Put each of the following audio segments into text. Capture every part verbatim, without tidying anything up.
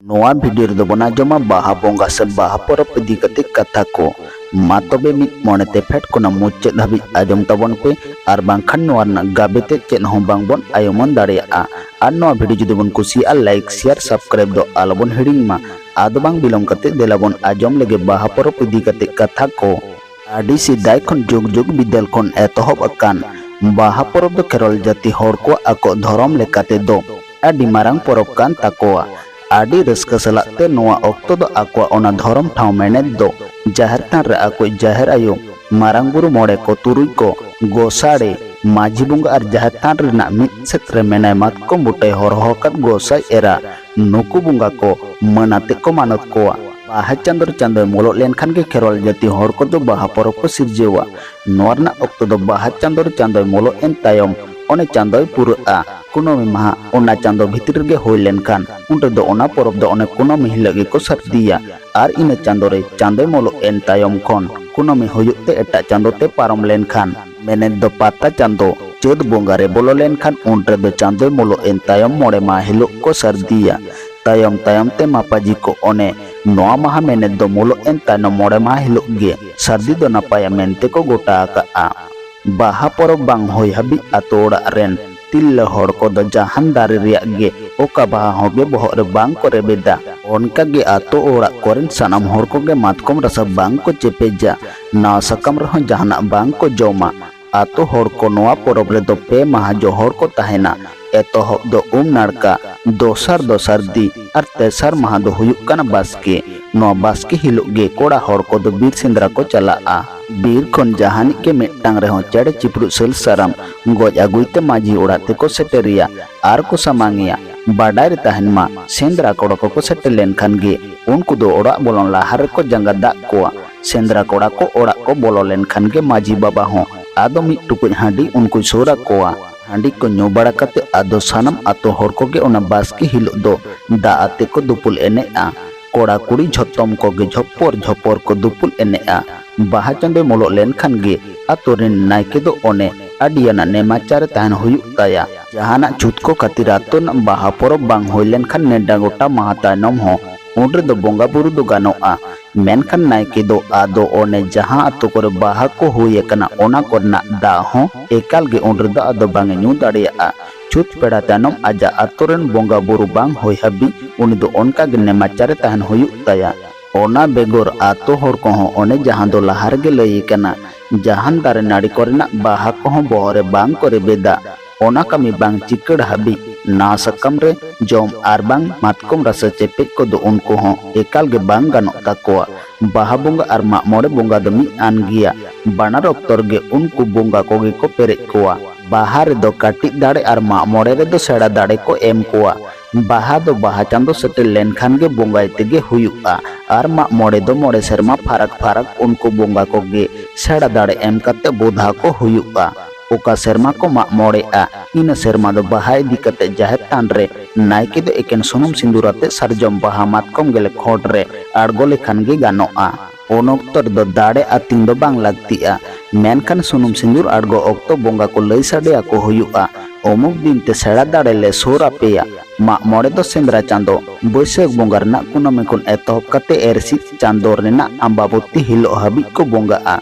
ᱱᱚᱣᱟ ᱵᱷᱤᱰᱤᱭᱳ ᱨᱮᱫᱚ ᱵᱚᱱ ᱟᱸᱡᱚᱢᱟ ᱵᱟᱦᱟ ᱵᱚᱸᱜᱟ ᱥᱮ ᱵᱟᱦᱟ ᱯᱚᱨᱚᱵᱽ ᱤᱫᱤ ᱠᱟᱛᱮ ᱠᱟᱛᱷᱟ ᱠᱚ᱾ ᱢᱟ ᱛᱚᱵᱮ ᱢᱤᱫ ᱢᱚᱱᱮ ᱛᱮ ᱯᱷᱮᱰ ᱠᱷᱚᱱᱟᱜ ᱢᱩᱪᱟᱹᱫ ᱦᱟᱹᱵᱤᱡ ᱟᱸᱡᱚᱢ ᱛᱟᱵᱚᱱ ᱯᱮ, ᱟᱨ ᱵᱟᱝᱠᱷᱟᱱ ᱱᱚᱣᱟ ᱨᱮᱱᱟᱜ ᱜᱟᱵᱮ ᱛᱮ ᱪᱮᱫ ᱦᱚᱸ ᱵᱟᱝ ᱵᱚᱱ ᱟᱭᱚᱢᱟᱹᱱ ᱫᱟᱲᱮᱭᱟᱜᱼᱟ᱾ ᱟᱨ ᱱᱚᱣᱟ ᱵᱷᱤᱰᱤᱭᱳ ᱡᱩᱫᱤ ᱵᱚᱱ ᱠᱩᱥᱤᱭᱟᱜᱼᱟ, ᱞᱟᱭᱤᱠ, ᱥᱮᱭᱟᱨ, ᱥᱟᱵᱥᱠᱨᱟᱭᱤᱵ ᱫᱚ ᱟᱞᱚ ᱵᱚᱱ ᱦᱤᱲᱤᱧ ᱢᱟ᱾ ᱟᱫᱚ ᱵᱟᱝ ᱵᱤᱞᱚᱢ ᱠᱟᱛᱮ ᱫᱮᱞᱟ ᱵᱚᱱ ᱟᱸᱡᱚᱢ ᱞᱮᱜᱮ ᱵᱟᱦᱟ ᱯᱚᱨᱚᱵᱽ ᱤᱫᱤ ᱠᱟᱛᱮ ᱠᱟᱛᱷᱟ ᱠᱚ᱾ ᱟᱹᱰᱤ ᱥᱮᱫᱟᱭ ᱠᱷᱚᱱ ᱡᱩᱜᱽ ᱡᱩᱜᱽ ᱵᱤᱫᱟᱹᱞ ᱠᱷᱚᱱ ᱮᱛᱚᱦᱚᱵ ᱟᱠᱟᱱ ᱵᱟᱦᱟ ᱯᱚᱨᱚᱵᱽ ᱫᱚ ᱠᱷᱮᱨᱣᱟᱞ ᱡᱟᱹᱛᱤ ᱦᱚᱲ ᱠᱚᱣᱟᱜ ᱟᱠᱚ ᱫᱷᱚᱨᱚᱢ ᱞᱮᱠᱟᱛᱮ ᱫᱚ ᱟᱹᱰᱤ ᱢᱟᱨᱟᱝ ᱯᱚᱨᱚᱵᱽ ᱠᱟᱱ ᱛᱟᱠᱚᱣᱟ᱾ ᱟᱹᱰᱤ ᱨᱟᱹᱥᱠᱟᱹ ᱥᱟᱞᱟᱜ ᱛᱮ ᱱᱚᱣᱟ ᱚᱠᱛᱚ ᱫᱚ ᱟᱠᱚᱣᱟᱜ ᱚᱱᱟ ᱫᱷᱚᱨᱚᱢ ᱴᱷᱟᱶ ᱢᱮᱱᱮᱛ ᱫᱚ ᱡᱟᱦᱮᱨ ᱛᱷᱟᱱ ᱨᱮ ᱟᱠᱚᱭᱤᱡ ᱡᱟᱦᱮᱨ ᱟᱭᱳ, ᱢᱟᱨᱟᱝ ᱵᱩᱨᱩ, ᱢᱚᱬᱮ ᱠᱚ ᱛᱩᱨᱩᱭ ᱠᱚ, ᱜᱚᱥᱟᱲᱮ, ᱢᱟᱹᱡᱷᱤ ᱵᱚᱸᱜᱟ ᱟᱨ ᱡᱟᱦᱮᱨ ᱛᱷᱟᱱ ᱨᱮᱱᱟᱜ ᱢᱤᱫ ᱥᱮᱫ ᱨᱮ ᱢᱮᱱᱟᱭ ᱢᱟᱛᱠᱚᱢ ᱵᱩᱴᱟᱹᱭ ᱦᱚᱨᱦᱚ ᱟᱠᱟᱫ ᱜᱚᱸᱥᱟᱭ ᱮᱨᱟ, ᱱᱩᱠᱩ ᱵᱚᱸᱜᱟ ᱠᱚ ᱢᱟᱹᱱ ᱟᱛᱮ ᱠᱚ ᱢᱟᱱᱚᱛ ᱠᱚᱣᱟ᱾ ᱵᱟᱦᱟ ᱪᱟᱸᱫᱚ ᱨᱮ ᱪᱟᱸᱫᱚᱭ ᱢᱚᱞᱚᱜ ᱞᱮᱱᱠᱷᱟᱱ ᱜᱮ ᱠᱷᱮᱨᱣᱟᱞ ᱡᱟᱹᱛᱤ ᱦᱚᱲ ᱠᱚᱫᱚ ᱵᱟᱦᱟ ᱯᱚᱨᱚᱵᱽ ᱠᱚ ᱥᱤᱨᱡᱟᱹᱣᱟ᱾ ᱱᱚᱣᱟ ᱨᱮᱱᱟᱜ ᱚᱠᱛᱚ ᱫᱚ ᱵᱟᱦᱟ ᱪᱟᱸᱫᱚ ᱨᱮ ᱪᱟᱸᱫᱚᱭ ᱢᱚᱞᱚᱜ ᱮᱱ ᱛᱟᱭᱚᱢ ᱚᱱᱮ ᱪᱟᱸᱫᱚᱭ ᱯᱩᱨᱟᱹᱜᱼᱟ᱾ ᱠᱩᱱᱟᱹᱢᱤ ᱢᱟᱦᱟ ᱚᱱᱟ ᱪᱟᱸᱫᱚ ᱵᱷᱤᱛᱨᱤ ᱨᱮᱜᱮ ᱦᱩᱭ ᱞᱮᱱᱠᱷᱟᱱ ᱩᱱ ᱨᱮᱫᱚ ᱚᱱᱟ ᱯᱚᱨᱚᱵᱽ ᱫᱚ ᱚᱱᱮ ᱠᱩᱱᱟᱹᱢᱤ ᱦᱤᱞᱳᱜ ᱜᱮᱠᱚ ᱥᱟᱹᱨᱫᱤᱭᱟ᱾ ᱟᱨ ᱤᱱᱟᱹ ᱪᱟᱸᱫᱚ ᱨᱮ ᱪᱟᱸᱫᱚᱭ ᱢᱚᱞᱚᱜ ᱮᱱ ᱛᱟᱭᱚᱢ ᱠᱷᱚᱱ ᱠᱩᱱᱟᱹᱢᱤ ᱦᱩᱭᱩᱜ ᱛᱮ ᱮᱴᱟᱜ ᱪᱟᱸᱫᱚ ᱛᱮ ᱯᱟᱨᱚᱢ ᱞᱮᱱᱠᱷᱟᱱ, ᱢᱮᱱᱮᱛ ᱫᱚ ᱯᱟᱛᱟ ᱪᱟᱸᱫᱚ ᱪᱟᱹᱛ ᱵᱚᱸᱜᱟ ᱨᱮ ᱵᱚᱞᱚ ᱞᱮᱱᱠᱷᱟᱱ ᱩᱱ ᱨᱮᱫᱚ ᱪᱟᱸᱫᱚᱭ ᱢᱚᱞᱚᱜ ᱮᱱ ᱛᱟᱭᱚᱢ ᱢᱚᱬᱮ ᱢᱟᱦᱟ ᱦᱤᱞᱳᱜ ᱠᱚ ᱥᱟᱹᱨᱫᱤᱭᱟ᱾ ᱛᱟᱭᱚᱢ ᱛᱟᱭᱚᱢ ᱛᱮ ᱢᱟᱯᱟᱡᱤ ᱠᱚ ᱚᱱᱮ ᱱᱚᱣᱟ ᱢᱟᱦᱟ ᱢᱮᱱᱮᱛ ᱫᱚ ᱢᱚᱞᱚᱜ ᱮᱱ ᱛᱟᱭᱱᱚᱢ ᱢᱚᱬᱮ ᱢᱟᱦᱟ ᱦᱤᱞᱳᱜ ᱜᱮ ᱥᱟᱹᱨᱫᱤ ᱫᱚ ᱱᱟᱯᱟᱭᱟ ᱢᱮᱱᱛᱮ ᱠᱚ ᱜᱚᱴᱟ ᱟᱠᱟᱫᱼᱟ᱾ ᱵᱟᱦᱟ ᱯᱚᱨᱚᱵᱽ ᱵᱟᱝ ᱦᱩᱭ ᱦᱟᱹᱵᱤᱡ ᱟᱛᱳ ᱚᱲᱟᱜ ᱨᱮᱱ ᱛᱤᱨᱞᱟᱹ ᱦᱚᱲ ᱠᱚᱫᱚ ᱡᱟᱦᱟᱱ ᱫᱟᱨᱮ ᱨᱮᱭᱟᱜ ᱜᱮ ᱚᱠᱟ ᱵᱟᱦᱟ ᱦᱚᱸ ᱜᱮ ᱵᱚᱦᱚᱜ ᱨᱮ ᱵᱟᱝ ᱠᱚ ᱨᱮᱵᱮᱫᱟ᱾ ᱚᱱᱠᱟ ᱜᱮ ᱟᱛᱳ ᱚᱲᱟᱜ ᱠᱚᱨᱮᱱ ᱥᱟᱱᱟᱢ ᱦᱚᱲ ᱠᱚᱜᱮ ᱢᱟᱛᱠᱚᱢ ᱨᱟᱥᱟ ᱵᱟᱝ ᱠᱚ ᱪᱮᱯᱮᱡᱟ᱾ ᱱᱟᱣᱟ ᱥᱟᱠᱟᱢ ᱨᱮᱦᱚᱸ ᱡᱟᱦᱟᱱᱟᱜ ᱵᱟᱝ ᱠᱚ ᱡᱚᱢᱟ᱾ ᱟᱛᱳ ᱦᱚᱲ ᱠᱚ ᱱᱚᱣᱟ ᱯᱚᱨᱚᱵᱽ ᱨᱮᱫᱚ ᱯᱮ ᱢᱟᱦᱟ ᱡᱚᱦᱚᱲ ᱠᱚ ᱛᱟᱦᱮᱱᱟ᱾ ᱮᱛᱚᱦᱚᱵ ᱫᱚ ᱩᱢ ᱱᱟᱲᱠᱟ, ᱫᱚᱥᱟᱨ ᱫᱚ ᱥᱟᱹᱨᱫᱤ ᱟᱨ ᱛᱮᱥᱟᱨ ᱢᱟᱦᱟ ᱫᱚ ᱦᱩᱭᱩᱜ ᱠᱟᱱᱟ ᱵᱟᱥᱠᱮ᱾ ᱱᱚᱣᱟ ᱵᱟᱥᱠᱮ ᱦᱤᱞᱳᱜ ᱜᱮ ᱠᱚᱲᱟ ᱦᱚᱲ ᱠᱚᱫᱚ ᱵᱤᱨ ᱥᱮᱸᱫᱽᱨᱟ ᱠᱚ ᱪᱟᱞᱟᱜᱼᱟ᱾ ᱵᱤᱨ ᱠᱷᱚᱱ ᱡᱟᱦᱟᱱᱤᱡ ᱜᱮ ᱢᱤᱫᱴᱟᱝ ᱨᱮᱦᱚᱸ ᱪᱮᱬᱮ ᱪᱤᱯᱨᱩᱫ ᱥᱟᱹᱞ ᱥᱟᱨᱟᱢ ᱜᱚᱡ ᱟᱹᱜᱩᱭ ᱛᱮ ᱢᱟᱹᱡᱷᱤ ᱚᱲᱟᱜ ᱛᱮᱠᱚ ᱥᱮᱴᱮᱨᱮᱭᱟ ᱟᱨ ᱠᱚ ᱥᱟᱢᱟᱝᱮᱭᱟ᱾ ᱵᱟᱰᱟᱭ ᱨᱮ ᱛᱟᱦᱮᱱ ᱢᱟ, ᱥᱮᱸᱫᱽᱨᱟ ᱠᱚᱲᱟ ᱠᱚᱠᱚ ᱥᱮᱴᱮᱨ ᱞᱮᱱᱠᱷᱟᱱ ᱜᱮ ᱩᱱᱠᱩ ᱫᱚ ᱚᱲᱟᱜ ᱵᱚᱞᱚᱱ ᱞᱟᱦᱟ ᱨᱮᱠᱚ ᱡᱟᱸᱜᱟ ᱫᱟᱜ ᱠᱚᱣᱟ᱾ ᱥᱮᱸᱫᱽᱨᱟ ᱠᱚᱲᱟ ᱠᱚ ᱚᱲᱟᱜ ᱠᱚ ᱵᱚᱞᱚ ᱞᱮᱱᱠᱷᱟᱱ ᱜᱮ ᱢᱟᱹᱡᱷᱤ ᱵᱟᱵᱟ ᱦᱚᱸ ᱟᱫᱚ ᱢᱤᱫ ᱴᱩᱠᱩᱡ ᱦᱟᱺᱰᱤ ᱩᱱᱠᱩᱭ ᱥᱩᱨ ᱟᱠᱚᱣᱟ᱾ ᱦᱟᱺᱰᱤ ᱠᱚ ᱧᱩ ᱵᱟᱲᱟ ᱠᱟᱛᱮ ᱟᱫᱚ ᱥᱟᱱᱟᱢ ᱟᱛᱳ ᱦᱚᱲ ᱠᱚᱜᱮ ᱚᱱᱟ ᱵᱟᱥᱠᱮ ᱦᱤᱞᱳᱜ ᱫᱚ ᱫᱟᱜ ᱟᱛᱮ ᱠᱚ ᱫᱩᱯᱩᱞ ᱮᱱᱮᱡᱼᱟ᱾ ᱠᱚᱲᱟ ᱠᱩᱲᱤ ᱡᱷᱚᱛᱚᱢ ᱠᱚᱜᱮ ᱡᱷᱚᱯᱚᱨ ᱡᱷᱚᱯᱚᱨ ᱠᱚ ᱫᱩᱯᱩᱞ ᱮᱱᱮᱡᱼᱟ᱾ ᱵᱟᱦᱟ ᱪᱟᱸᱫᱚᱭ ᱢᱚᱞᱚᱜ ᱞᱮᱱᱠᱷᱟᱱ ᱜᱮ ᱟᱛᱳ ᱨᱮᱱ ᱱᱟᱭᱠᱮ ᱫᱚ ᱚᱱᱮ ᱟᱹᱰᱤᱭᱟᱱᱟᱜ ᱱᱮᱢᱟᱪᱟᱨ ᱨᱮ ᱛᱟᱦᱮᱱ ᱦᱩᱭᱩᱜ ᱛᱟᱭᱟ᱾ ᱡᱟᱦᱟᱱᱟᱜ ᱪᱷᱩᱛ ᱠᱚ ᱠᱷᱟᱹᱛᱤᱨ ᱟᱛᱳ ᱨᱮᱱᱟᱜ ᱵᱟᱦᱟ ᱯᱚᱨᱚᱵᱽ ᱵᱟᱝ ᱦᱩᱭ ᱞᱮᱱᱠᱷᱟᱱ ᱱᱮᱰᱟ ᱜᱚᱴᱟ ᱢᱟᱦᱟ ᱛᱟᱭᱱᱚᱢ ᱦᱚᱸ ᱩᱱ ᱨᱮᱫᱚ ᱵᱚᱸᱜᱟ ᱵᱩᱨᱩ ᱫᱚ ᱜᱟᱱᱚᱜᱼᱟ᱾ ᱢᱮᱱᱠᱷᱟᱱ ᱱᱟᱭᱠᱮ ᱫᱚ ᱟᱫᱚ ᱚᱱᱮ ᱡᱟᱦᱟᱸ ᱟᱛᱳ ᱠᱚᱨᱮ ᱵᱟᱦᱟ ᱠᱚ ᱦᱩᱭ ᱟᱠᱟᱱᱟ, ᱚᱱᱟ ᱠᱚᱨᱮᱱᱟᱜ ᱫᱟᱜ ᱦᱚᱸ ᱮᱠᱟᱞ ᱜᱮ ᱩᱱ ᱨᱮᱫᱚ ᱟᱫᱚ ᱵᱟᱝ ᱮ ᱧᱩ ᱫᱟᱲᱮᱭᱟᱜᱼᱟ᱾ ᱪᱷᱩᱛ ᱯᱮᱲᱟ ᱛᱟᱭᱱᱚᱢ ᱟᱡᱟᱜ ᱟᱛᱳ ᱨᱮᱱ ᱵᱚᱸᱜᱟ ᱵᱩᱨᱩ ᱵᱟᱝ ᱦᱩᱭ ᱦᱟᱹᱵᱤᱡ ᱩᱱᱤ ᱫᱚ ᱚᱱᱠᱟ ᱜᱮ ᱱᱮᱢᱟᱪᱟᱨ ᱨᱮ ᱛᱟᱦᱮᱱ ᱦᱩᱭᱩᱜ ᱛᱟᱭᱟ᱾ ᱚᱱᱟ ᱵᱮᱜᱚᱨ ᱟᱛᱳ ᱦᱚᱲ ᱠᱚᱦᱚᱸ ᱚᱱᱮ ᱡᱟᱦᱟᱸ ᱫᱚ ᱞᱟᱦᱟ ᱨᱮᱜᱮ ᱞᱟᱹᱭ ᱟᱠᱟᱱᱟ, ᱡᱟᱦᱟᱱ ᱫᱟᱨᱮ ᱱᱟᱹᱲᱤ ᱠᱚᱨᱮᱱᱟᱜ ᱵᱟᱦᱟ ᱠᱚᱦᱚᱸ ᱵᱚᱦᱚᱜ ᱨᱮ ᱵᱟᱝ ᱠᱚ ᱨᱮᱵᱮᱫᱟ᱾ ᱚᱱᱟ ᱠᱟᱹᱢᱤ ᱵᱟᱝ ᱪᱤᱠᱟᱹᱲ ᱦᱟᱹᱵᱤᱡ ᱱᱟᱣᱟ ᱥᱟᱠᱟᱢ ᱨᱮ ᱡᱚᱢ ᱟᱨ ᱵᱟᱝ ᱢᱟᱛᱠᱚᱢ ᱨᱟᱥᱟ ᱪᱮᱯᱮᱡ ᱠᱚᱫᱚ ᱩᱱᱠᱩ ᱦᱚᱸ ᱮᱠᱟᱞ ᱜᱮ ᱵᱟᱝ ᱜᱟᱱᱚᱜ ᱛᱟᱠᱚᱣᱟ᱾ ᱵᱟᱦᱟ ᱵᱚᱸᱜᱟ ᱟᱨ ᱢᱟᱜ ᱢᱚᱬᱮ ᱵᱚᱸᱜᱟ ᱫᱚ ᱢᱤᱫ ᱟᱱ ᱜᱮᱭᱟ᱾ ᱵᱟᱱᱟᱨ ᱚᱠᱛᱚ ᱨᱮᱜᱮ ᱩᱱᱠᱩ ᱵᱚᱸᱜᱟ ᱠᱚᱜᱮ ᱠᱚ ᱯᱮᱨᱮᱡ ᱠᱚᱣᱟ᱾ ᱵᱟᱦᱟ ᱨᱮᱫᱚ ᱠᱟᱹᱴᱤᱡ ᱫᱟᱲᱮ ᱟᱨ ᱢᱟᱜ ᱢᱚᱬᱮ ᱨᱮᱫᱚ ᱥᱮᱬᱟ ᱫᱟᱲᱮ ᱠᱚ ᱮᱢ ᱠᱚᱣᱟ᱾ ᱵᱟᱦᱟ ᱫᱚ ᱵᱟᱦᱟ ᱪᱟᱸᱫᱚ ᱥᱮᱴᱮᱨ ᱞᱮᱱᱠᱷᱟᱱ ᱜᱮ ᱵᱚᱸᱜᱟᱭ ᱛᱮᱜᱮ ᱦᱩᱭᱩᱜᱼᱟ᱾ ᱟᱨ ᱢᱟᱜ ᱢᱚᱬᱮ ᱫᱚ ᱢᱚᱬᱮ ᱥᱮᱨᱢᱟ ᱯᱷᱟᱨᱟᱠ ᱯᱷᱟᱨᱟᱠ ᱩᱱᱠᱩ ᱵᱚᱸᱜᱟ ᱠᱚᱜᱮ ᱥᱮᱬᱟ ᱫᱟᱲᱮ ᱮᱢ ᱠᱟᱛᱮ ᱵᱚᱫᱷᱟ ᱠᱚ ᱦᱩᱭᱩᱜᱼᱟ᱾ ᱚᱠᱟ ᱥᱮᱨᱢᱟ ᱠᱚ ᱢᱟᱜ ᱢᱚᱬᱮᱜᱼᱟ, ᱤᱱᱟᱹ ᱥᱮᱨᱢᱟ ᱫᱚ ᱵᱟᱦᱟ ᱤᱫᱤ ᱠᱟᱛᱮ ᱡᱟᱦᱮᱨ ᱛᱷᱟᱱ ᱨᱮ ᱱᱟᱭᱠᱮ ᱫᱚ ᱮᱠᱮᱱ ᱥᱩᱱᱩᱢ ᱥᱤᱸᱫᱩᱨ ᱟᱛᱮ ᱥᱟᱨᱡᱚᱢ ᱵᱟᱦᱟ ᱢᱟᱛᱠᱚᱢ ᱜᱮᱞᱮ ᱠᱷᱚᱸᱰ ᱨᱮ ᱟᱬᱜᱚ ᱞᱮᱠᱷᱟᱱ ᱜᱮ ᱜᱟᱱᱚᱜᱼᱟ᱾ ᱩᱱ ᱚᱠᱛᱚ ᱨᱮᱫᱚ ᱫᱟᱲᱮ ᱟᱹᱛᱤᱧ ᱫᱚ ᱵᱟᱝ ᱞᱟᱹᱠᱛᱤᱜᱼᱟ᱾ ᱢᱮᱱᱠᱷᱟᱱ ᱥᱩᱱᱩᱢ ᱥᱤᱸᱫᱩᱨ ᱟᱬᱜᱚ ᱚᱠᱛᱚ ᱵᱚᱸᱜᱟ ᱠᱚ ᱞᱟᱹᱭ ᱥᱟᱰᱮ ᱟᱠᱚ ᱦᱩᱭᱩᱜᱼᱟ, "ᱚᱢᱩᱠ ᱫᱤᱱ ᱛᱮ ᱥᱮᱬᱟ ᱫᱟᱲᱮ ᱞᱮ ᱥᱩᱨ ᱟᱯᱮᱭᱟ, ᱢᱟᱜ ᱢᱚᱬᱮ ᱫᱚ ᱥᱮᱸᱫᱽᱨᱟ ᱪᱟᱸᱫᱚ, ᱵᱟᱹᱭᱥᱟᱹᱠᱷ ᱵᱚᱸᱜᱟ ᱨᱮᱱᱟᱜ ᱠᱩᱱᱟᱹᱢᱤ ᱠᱷᱚᱱ ᱮᱛᱚᱦᱚᱵ ᱠᱟᱛᱮ ᱮᱨᱥᱤᱫ ᱪᱟᱸᱫᱚ ᱨᱮᱱᱟᱜ ᱟᱢᱵᱟᱵᱚᱛᱤ ᱦᱤᱞᱳᱜ ᱦᱟᱹᱵᱤᱡ ᱠᱚ ᱵᱚᱸᱜᱟᱜᱼᱟ᱾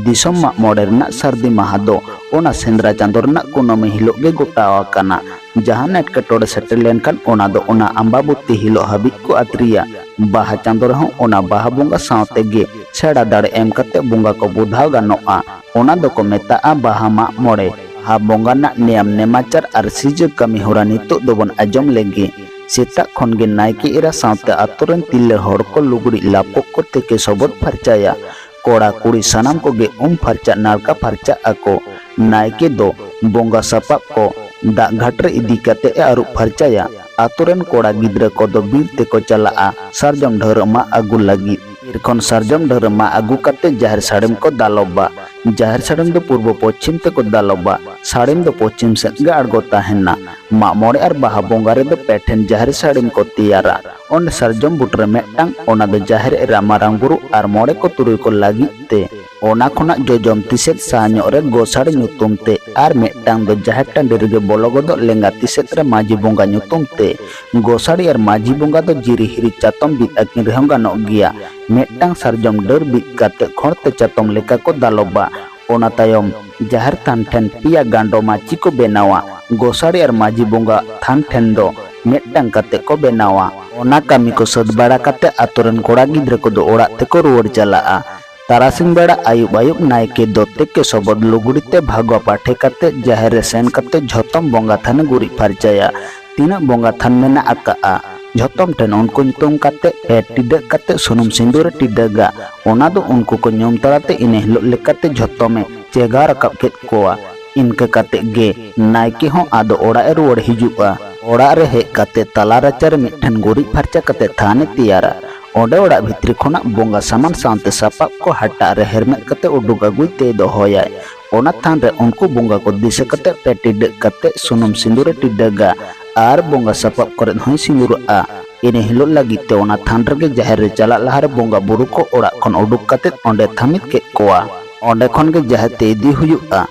ᱫᱤᱥᱚᱢ ᱢᱟᱜ ᱢᱚᱬᱮ ᱨᱮᱱᱟᱜ ᱥᱟᱹᱨᱫᱤ ᱢᱟᱦᱟ ᱫᱚ ᱚᱱᱟ ᱥᱮᱸᱫᱽᱨᱟ ᱪᱟᱸᱫᱚ ᱨᱮᱱᱟᱜ ᱠᱩᱱᱟᱹᱢᱤ ᱦᱤᱞᱳᱜ ᱜᱮ ᱜᱚᱴᱟ ᱟᱠᱟᱱᱟ᱾ ᱡᱟᱦᱟᱱ ᱮᱴᱠᱮᱴᱚᱬᱮ ᱥᱮᱴᱮᱨ ᱞᱮᱱᱠᱷᱟᱱ ᱚᱱᱟ ᱫᱚ ᱚᱱᱟ ᱟᱢᱵᱟᱵᱚᱛᱤ ᱦᱤᱞᱳᱜ ᱦᱟᱹᱵᱤᱡ ᱠᱚ ᱟᱹᱛᱨᱤᱭᱟ᱾ ᱵᱟᱦᱟ ᱪᱟᱸᱫᱚ ᱨᱮᱦᱚᱸ ᱚᱱᱟ ᱵᱟᱦᱟ ᱵᱚᱸᱜᱟ ᱥᱟᱶ ᱛᱮᱜᱮ ᱥᱮᱬᱟ ᱫᱟᱲᱮ ᱮᱢ ᱠᱟᱛᱮ ᱵᱚᱸᱜᱟ ᱠᱚ ᱵᱚᱫᱷᱟᱣ ᱜᱟᱱᱚᱜᱼᱟ᱾ ᱚᱱᱟ ᱫᱚᱠᱚ ᱢᱮᱛᱟᱜᱼᱟ ᱵᱟᱦᱟ ᱢᱟᱜ ᱢᱚᱬᱮ᱾" ᱵᱟᱦᱟ ᱵᱚᱸᱜᱟ ᱨᱮᱱᱟᱜ ᱱᱮᱭᱟᱢ ᱱᱮᱢᱟᱪᱟᱨ ᱟᱨ ᱥᱤᱨᱡᱟᱹ ᱠᱟᱹᱢᱤ ᱦᱚᱨᱟ ᱱᱤᱛᱚᱜ ᱫᱚᱵᱚᱱ ᱟᱸᱡᱚᱢ ᱞᱮᱜᱮ᱾ ᱥᱮᱛᱟᱜ ᱠᱷᱚᱱ ᱜᱮ ᱱᱟᱭᱠᱮ ᱮᱨᱟ ᱥᱟᱶᱛᱮ ᱟᱛᱳ ᱨᱮᱱ ᱛᱤᱨᱞᱟᱹ ᱦᱚᱲ ᱠᱚ ᱞᱩᱜᱽᱲᱤᱡ ᱞᱟᱯᱚᱜ ᱠᱚ ᱛᱮᱠᱮ ᱥᱚᱵᱚᱫ ᱯᱷᱟᱨᱪᱟᱭᱟ᱾ ᱠᱚᱲᱟ ᱠᱩᱲᱤ ᱥᱟᱱᱟᱢ ᱠᱚᱜᱮ ᱩᱢ ᱯᱷᱟᱨᱪᱟ ᱱᱟᱲᱠᱟ ᱯᱷᱟᱨᱪᱟᱜ ᱟᱠᱚ᱾ ᱱᱟᱭᱠᱮ ᱫᱚ ᱵᱚᱸᱜᱟ ᱥᱟᱯᱟᱵ ᱠᱚ ᱫᱟᱜ ᱜᱷᱟᱴ ᱨᱮ ᱤᱫᱤ ᱠᱟᱛᱮ ᱮ ᱟᱹᱨᱩᱵ ᱯᱷᱟᱨᱪᱟᱭᱟ᱾ ᱟᱛᱳ ᱨᱮᱱ ᱠᱚᱲᱟ ᱜᱤᱫᱽᱨᱟᱹ ᱠᱚᱫᱚ ᱵᱤᱨ ᱛᱮᱠᱚ ᱪᱟᱞᱟᱜᱼᱟ ᱥᱟᱨᱡᱚᱢ ᱰᱷᱟᱹᱣᱨᱟᱹᱜ ᱢᱟᱜ ᱟᱹᱜᱩ ᱞᱟᱹᱜᱤᱫ᱾ ᱵᱤᱨ ᱠᱷᱚᱱ ᱥᱟᱨᱡᱚᱢ ᱰᱷᱟᱹᱣᱨᱟᱹᱜ ᱢᱟᱜ ᱟᱹᱜᱩ ᱠᱟᱛᱮ ᱡᱟᱦᱮᱨ ᱥᱟᱹᱲᱤᱢ ᱠᱚ ᱫᱟᱞᱚᱵᱟ᱾ ᱡᱟᱦᱮᱨ ᱥᱟᱹᱲᱤᱢ ᱫᱚ ᱯᱩᱨᱵᱚ ᱯᱚᱪᱷᱤᱢ ᱛᱮᱠᱚ ᱫᱟᱞᱚᱵᱟ᱾ ᱥᱟᱹᱲᱤᱢ ᱫᱚ ᱯᱚᱪᱷᱤᱢ ᱥᱮᱫ ᱜᱮ ᱟᱬᱜᱚ ᱛᱟᱦᱮᱱᱟ᱾ ᱢᱟᱜ ᱢᱚᱬᱮ ᱟᱨ ᱵᱟᱦᱟ ᱵᱚᱸᱜᱟ ᱨᱮᱫᱚ ᱯᱮ ᱴᱷᱮᱱ ᱡᱟᱦᱮᱨ ᱥᱟᱹᱲᱤᱢ ᱠᱚ ᱛᱮᱭᱟᱨᱟ᱾ ᱚᱸᱰᱮ ᱥᱟᱨᱡᱚᱢ ᱵᱩᱴᱟᱹᱨᱮ ᱢᱤᱫᱴᱟᱝ, ᱚᱱᱟ ᱫᱚ ᱡᱟᱦᱮᱨ ᱮᱨᱟ, ᱢᱟᱨᱟᱝ ᱵᱩᱨᱩ ᱟᱨ ᱢᱚᱬᱮ ᱠᱚ ᱛᱩᱨᱩᱭ ᱠᱚ ᱞᱟᱹᱜᱤᱫ ᱛᱮ᱾ ᱚᱱᱟ ᱠᱷᱚᱱᱟᱜ ᱡᱚᱡᱚᱢ ᱛᱤ ᱥᱮᱫ ᱥᱟᱦᱟ ᱧᱚᱜ ᱨᱮ ᱜᱚᱥᱟᱲᱤ ᱧᱩᱛᱩᱢ ᱛᱮ, ᱟᱨ ᱢᱤᱫᱴᱟᱝ ᱫᱚ ᱡᱟᱦᱮᱨ ᱴᱟᱺᱰᱤ ᱨᱮᱜᱮ ᱵᱚᱞᱚ ᱜᱚᱫᱚᱜ ᱞᱮᱸᱜᱟ ᱛᱤ ᱥᱮᱫ ᱨᱮ ᱢᱟᱹᱡᱷᱤ ᱵᱚᱸᱜᱟ ᱧᱩᱛᱩᱢ ᱛᱮ᱾ ᱜᱚᱥᱟᱲᱤ ᱟᱨ ᱢᱟᱹᱡᱷᱤ ᱵᱚᱸᱜᱟ ᱫᱚ ᱡᱤᱨᱤ ᱦᱤᱨᱤ ᱪᱟᱛᱚᱢ ᱵᱤᱫ ᱟᱹᱠᱤᱱ ᱨᱮᱦᱚᱸ ᱜᱟᱱᱚᱜ ᱜᱮᱭᱟ᱾ ᱢᱤᱫᱴᱟᱝ ᱥᱟᱨᱡᱚᱢ ᱰᱟᱹᱨ ᱵᱤᱫ ᱠᱟᱛᱮ ᱠᱷᱚᱲ ᱛᱮ ᱪᱟᱛᱚᱢ ᱞᱮᱠᱟ ᱠᱚ ᱫᱟᱞᱚᱵᱟ᱾ ᱚᱱᱟ ᱛᱟᱭᱚᱢ ᱡᱟᱦᱮᱨ ᱛᱷᱟᱱ ᱴᱷᱮᱱ ᱯᱮᱭᱟ ᱜᱟᱸᱰᱚ ᱢᱟᱹᱪᱤ ᱠᱚ ᱵᱮᱱᱟᱣᱟ᱾ ᱜᱚᱥᱟᱲᱤ ᱟᱨ ᱢᱟᱹᱡᱷᱤ ᱵᱚᱸᱜᱟ ᱛᱷᱟᱱ ᱴᱷᱮᱱ ᱫᱚ ᱢᱤᱫᱴᱟᱝ ᱠᱟᱛᱮ ᱠᱚ ᱵᱮᱱᱟᱣᱟ᱾ ᱚᱱᱟ ᱠᱟᱹᱢᱤ ᱠᱚ ᱥᱟᱹᱛ ᱵᱟᱲᱟ ᱠᱟᱛᱮ ᱟᱛᱳ ᱨᱮᱱ ᱠᱚᱲᱟ ᱜᱤᱫᱽᱨᱟᱹ ᱠᱚᱫᱚ ᱚᱲᱟᱜ ᱛᱮᱠᱚ ᱨᱩᱣᱟᱹᱲ ᱪᱟᱞᱟᱜᱼᱟ᱾ ᱛᱟᱨᱟᱥᱤᱧ ᱵᱮᱲᱟ ᱟᱹᱭᱩᱵ ᱟᱹᱭᱩᱵ ᱱᱟᱭᱠᱮ ᱫᱚ ᱛᱮᱠᱮ ᱥᱚᱵᱚᱫ ᱞᱩᱜᱽᱲᱤ ᱛᱮ ᱵᱷᱟᱜᱣᱟ ᱯᱟᱴᱷᱮ ᱠᱟᱛᱮ ᱡᱟᱦᱮᱨ ᱨᱮ ᱥᱮᱱ ᱠᱟᱛᱮ ᱡᱷᱚᱛᱚᱢ ᱵᱚᱸᱜᱟ ᱛᱷᱟᱱᱮ ᱜᱩᱨᱤᱡ ᱯᱷᱟᱨᱪᱟᱭᱟ᱾ ᱛᱤᱱᱟᱹᱜ ᱵᱚᱸᱜᱟ ᱛᱷᱟᱱ ᱢᱮᱱᱟᱜ ᱟᱠᱟᱜᱼᱟ, ᱡᱷᱚᱛᱚᱢ ᱴᱷᱮᱱ ᱩᱱᱠᱩ ᱧᱩᱛᱩᱢ ᱠᱟᱛᱮ ᱯᱮ ᱴᱤᱰᱟᱹᱜ ᱠᱟᱛᱮ ᱥᱩᱱᱩᱢ ᱥᱤᱸᱫᱩᱨ ᱮ ᱴᱤᱰᱟᱹᱜᱟ᱾ ᱚᱱᱟ ᱫᱚ ᱩᱱᱠᱩ ᱠᱚ ᱧᱩᱢ ᱛᱟᱞᱟᱛᱮ ᱤᱱᱟᱹ ᱦᱤᱞᱳᱜ ᱞᱮᱠᱟᱛᱮ ᱡᱷᱚᱛᱚᱢᱮ ᱪᱮᱸᱜᱷᱟᱣ ᱨᱟᱠᱟᱵ ᱠᱮᱫ ᱠᱚᱣᱟ᱾ ᱤᱱᱠᱟᱹ ᱠᱟᱛᱮ ᱜᱮ ᱱᱟᱭᱠᱮ ᱦᱚᱸ ᱟᱫᱚ ᱚᱲᱟᱜ ᱮ ᱨᱩᱣᱟᱹᱲ ᱦᱤᱡᱩᱜᱼᱟ᱾ ᱚᱲᱟᱜ ᱨᱮ ᱦᱮᱡ ᱠᱟᱛᱮ ᱛᱟᱞᱟ ᱨᱟᱪᱟ ᱨᱮ ᱢᱤᱫᱴᱷᱮᱱ ᱜᱩᱨᱤᱡ ᱯᱷᱟᱨᱪᱟ ᱠᱟᱛᱮ ᱛᱷᱟᱱ ᱮ ᱛᱮᱭᱟᱨᱟ᱾ ᱚᱸᱰᱮ ᱚᱲᱟᱜ ᱵᱷᱤᱛᱨᱤ ᱠᱷᱚᱱᱟᱜ ᱵᱚᱸᱜᱟ ᱥᱟᱢᱟᱱ ᱥᱟᱶᱛᱮ ᱥᱟᱯᱟᱵ ᱠᱚ ᱦᱟᱴᱟᱜ ᱨᱮ ᱦᱮᱨᱢᱮᱫ ᱠᱟᱛᱮ ᱩᱰᱩᱠ ᱟᱹᱜᱩᱭ ᱛᱮ ᱫᱚᱦᱚᱭᱟᱭ᱾ ᱚᱱᱟ ᱛᱷᱟᱱ ᱨᱮ ᱩᱱᱠᱩ ᱵᱚᱸᱜᱟ ᱠᱚ ᱫᱤᱥᱟᱹ ᱠᱟᱛᱮ ᱯᱮ ᱴᱤᱰᱟᱹᱜ ᱠᱟᱛᱮ ᱥᱩᱱᱩᱢ ᱥᱤᱸᱫᱩᱨ ᱮ ᱴᱤᱰᱟᱹᱜᱟ ᱟᱨ ᱵᱚᱸᱜᱟ ᱥᱟᱯᱟᱵ ᱠᱚᱨᱮ ᱦᱚᱸᱭ ᱥᱤᱸᱫᱩᱨᱟᱜᱼᱟ᱾ ᱤᱱᱟᱹ ᱦᱤᱞᱳᱜ ᱞᱟᱹᱜᱤᱫ ᱛᱮ ᱚᱱᱟ ᱛᱷᱟᱱ ᱨᱮᱜᱮ ᱡᱟᱦᱮᱨ ᱨᱮ ᱪᱟᱞᱟᱜ ᱞᱟᱦᱟᱨᱮ ᱵᱚᱸᱜᱟ ᱵᱩᱨᱩ ᱠᱚ ᱚᱲᱟᱜ ᱠᱷᱚᱱ ᱩᱰᱩᱠ ᱠᱟᱛᱮ ᱚᱸᱰᱮ ᱛᱷᱟᱢᱤᱛ ᱠᱮᱫ ᱠᱚᱣᱟ᱾ ᱚᱸᱰᱮ ᱠᱷᱚᱱ ᱜᱮ ᱡᱟᱦᱮᱨ ᱛᱮ ᱤᱫᱤ ᱦᱩᱭᱩᱜᱼᱟ᱾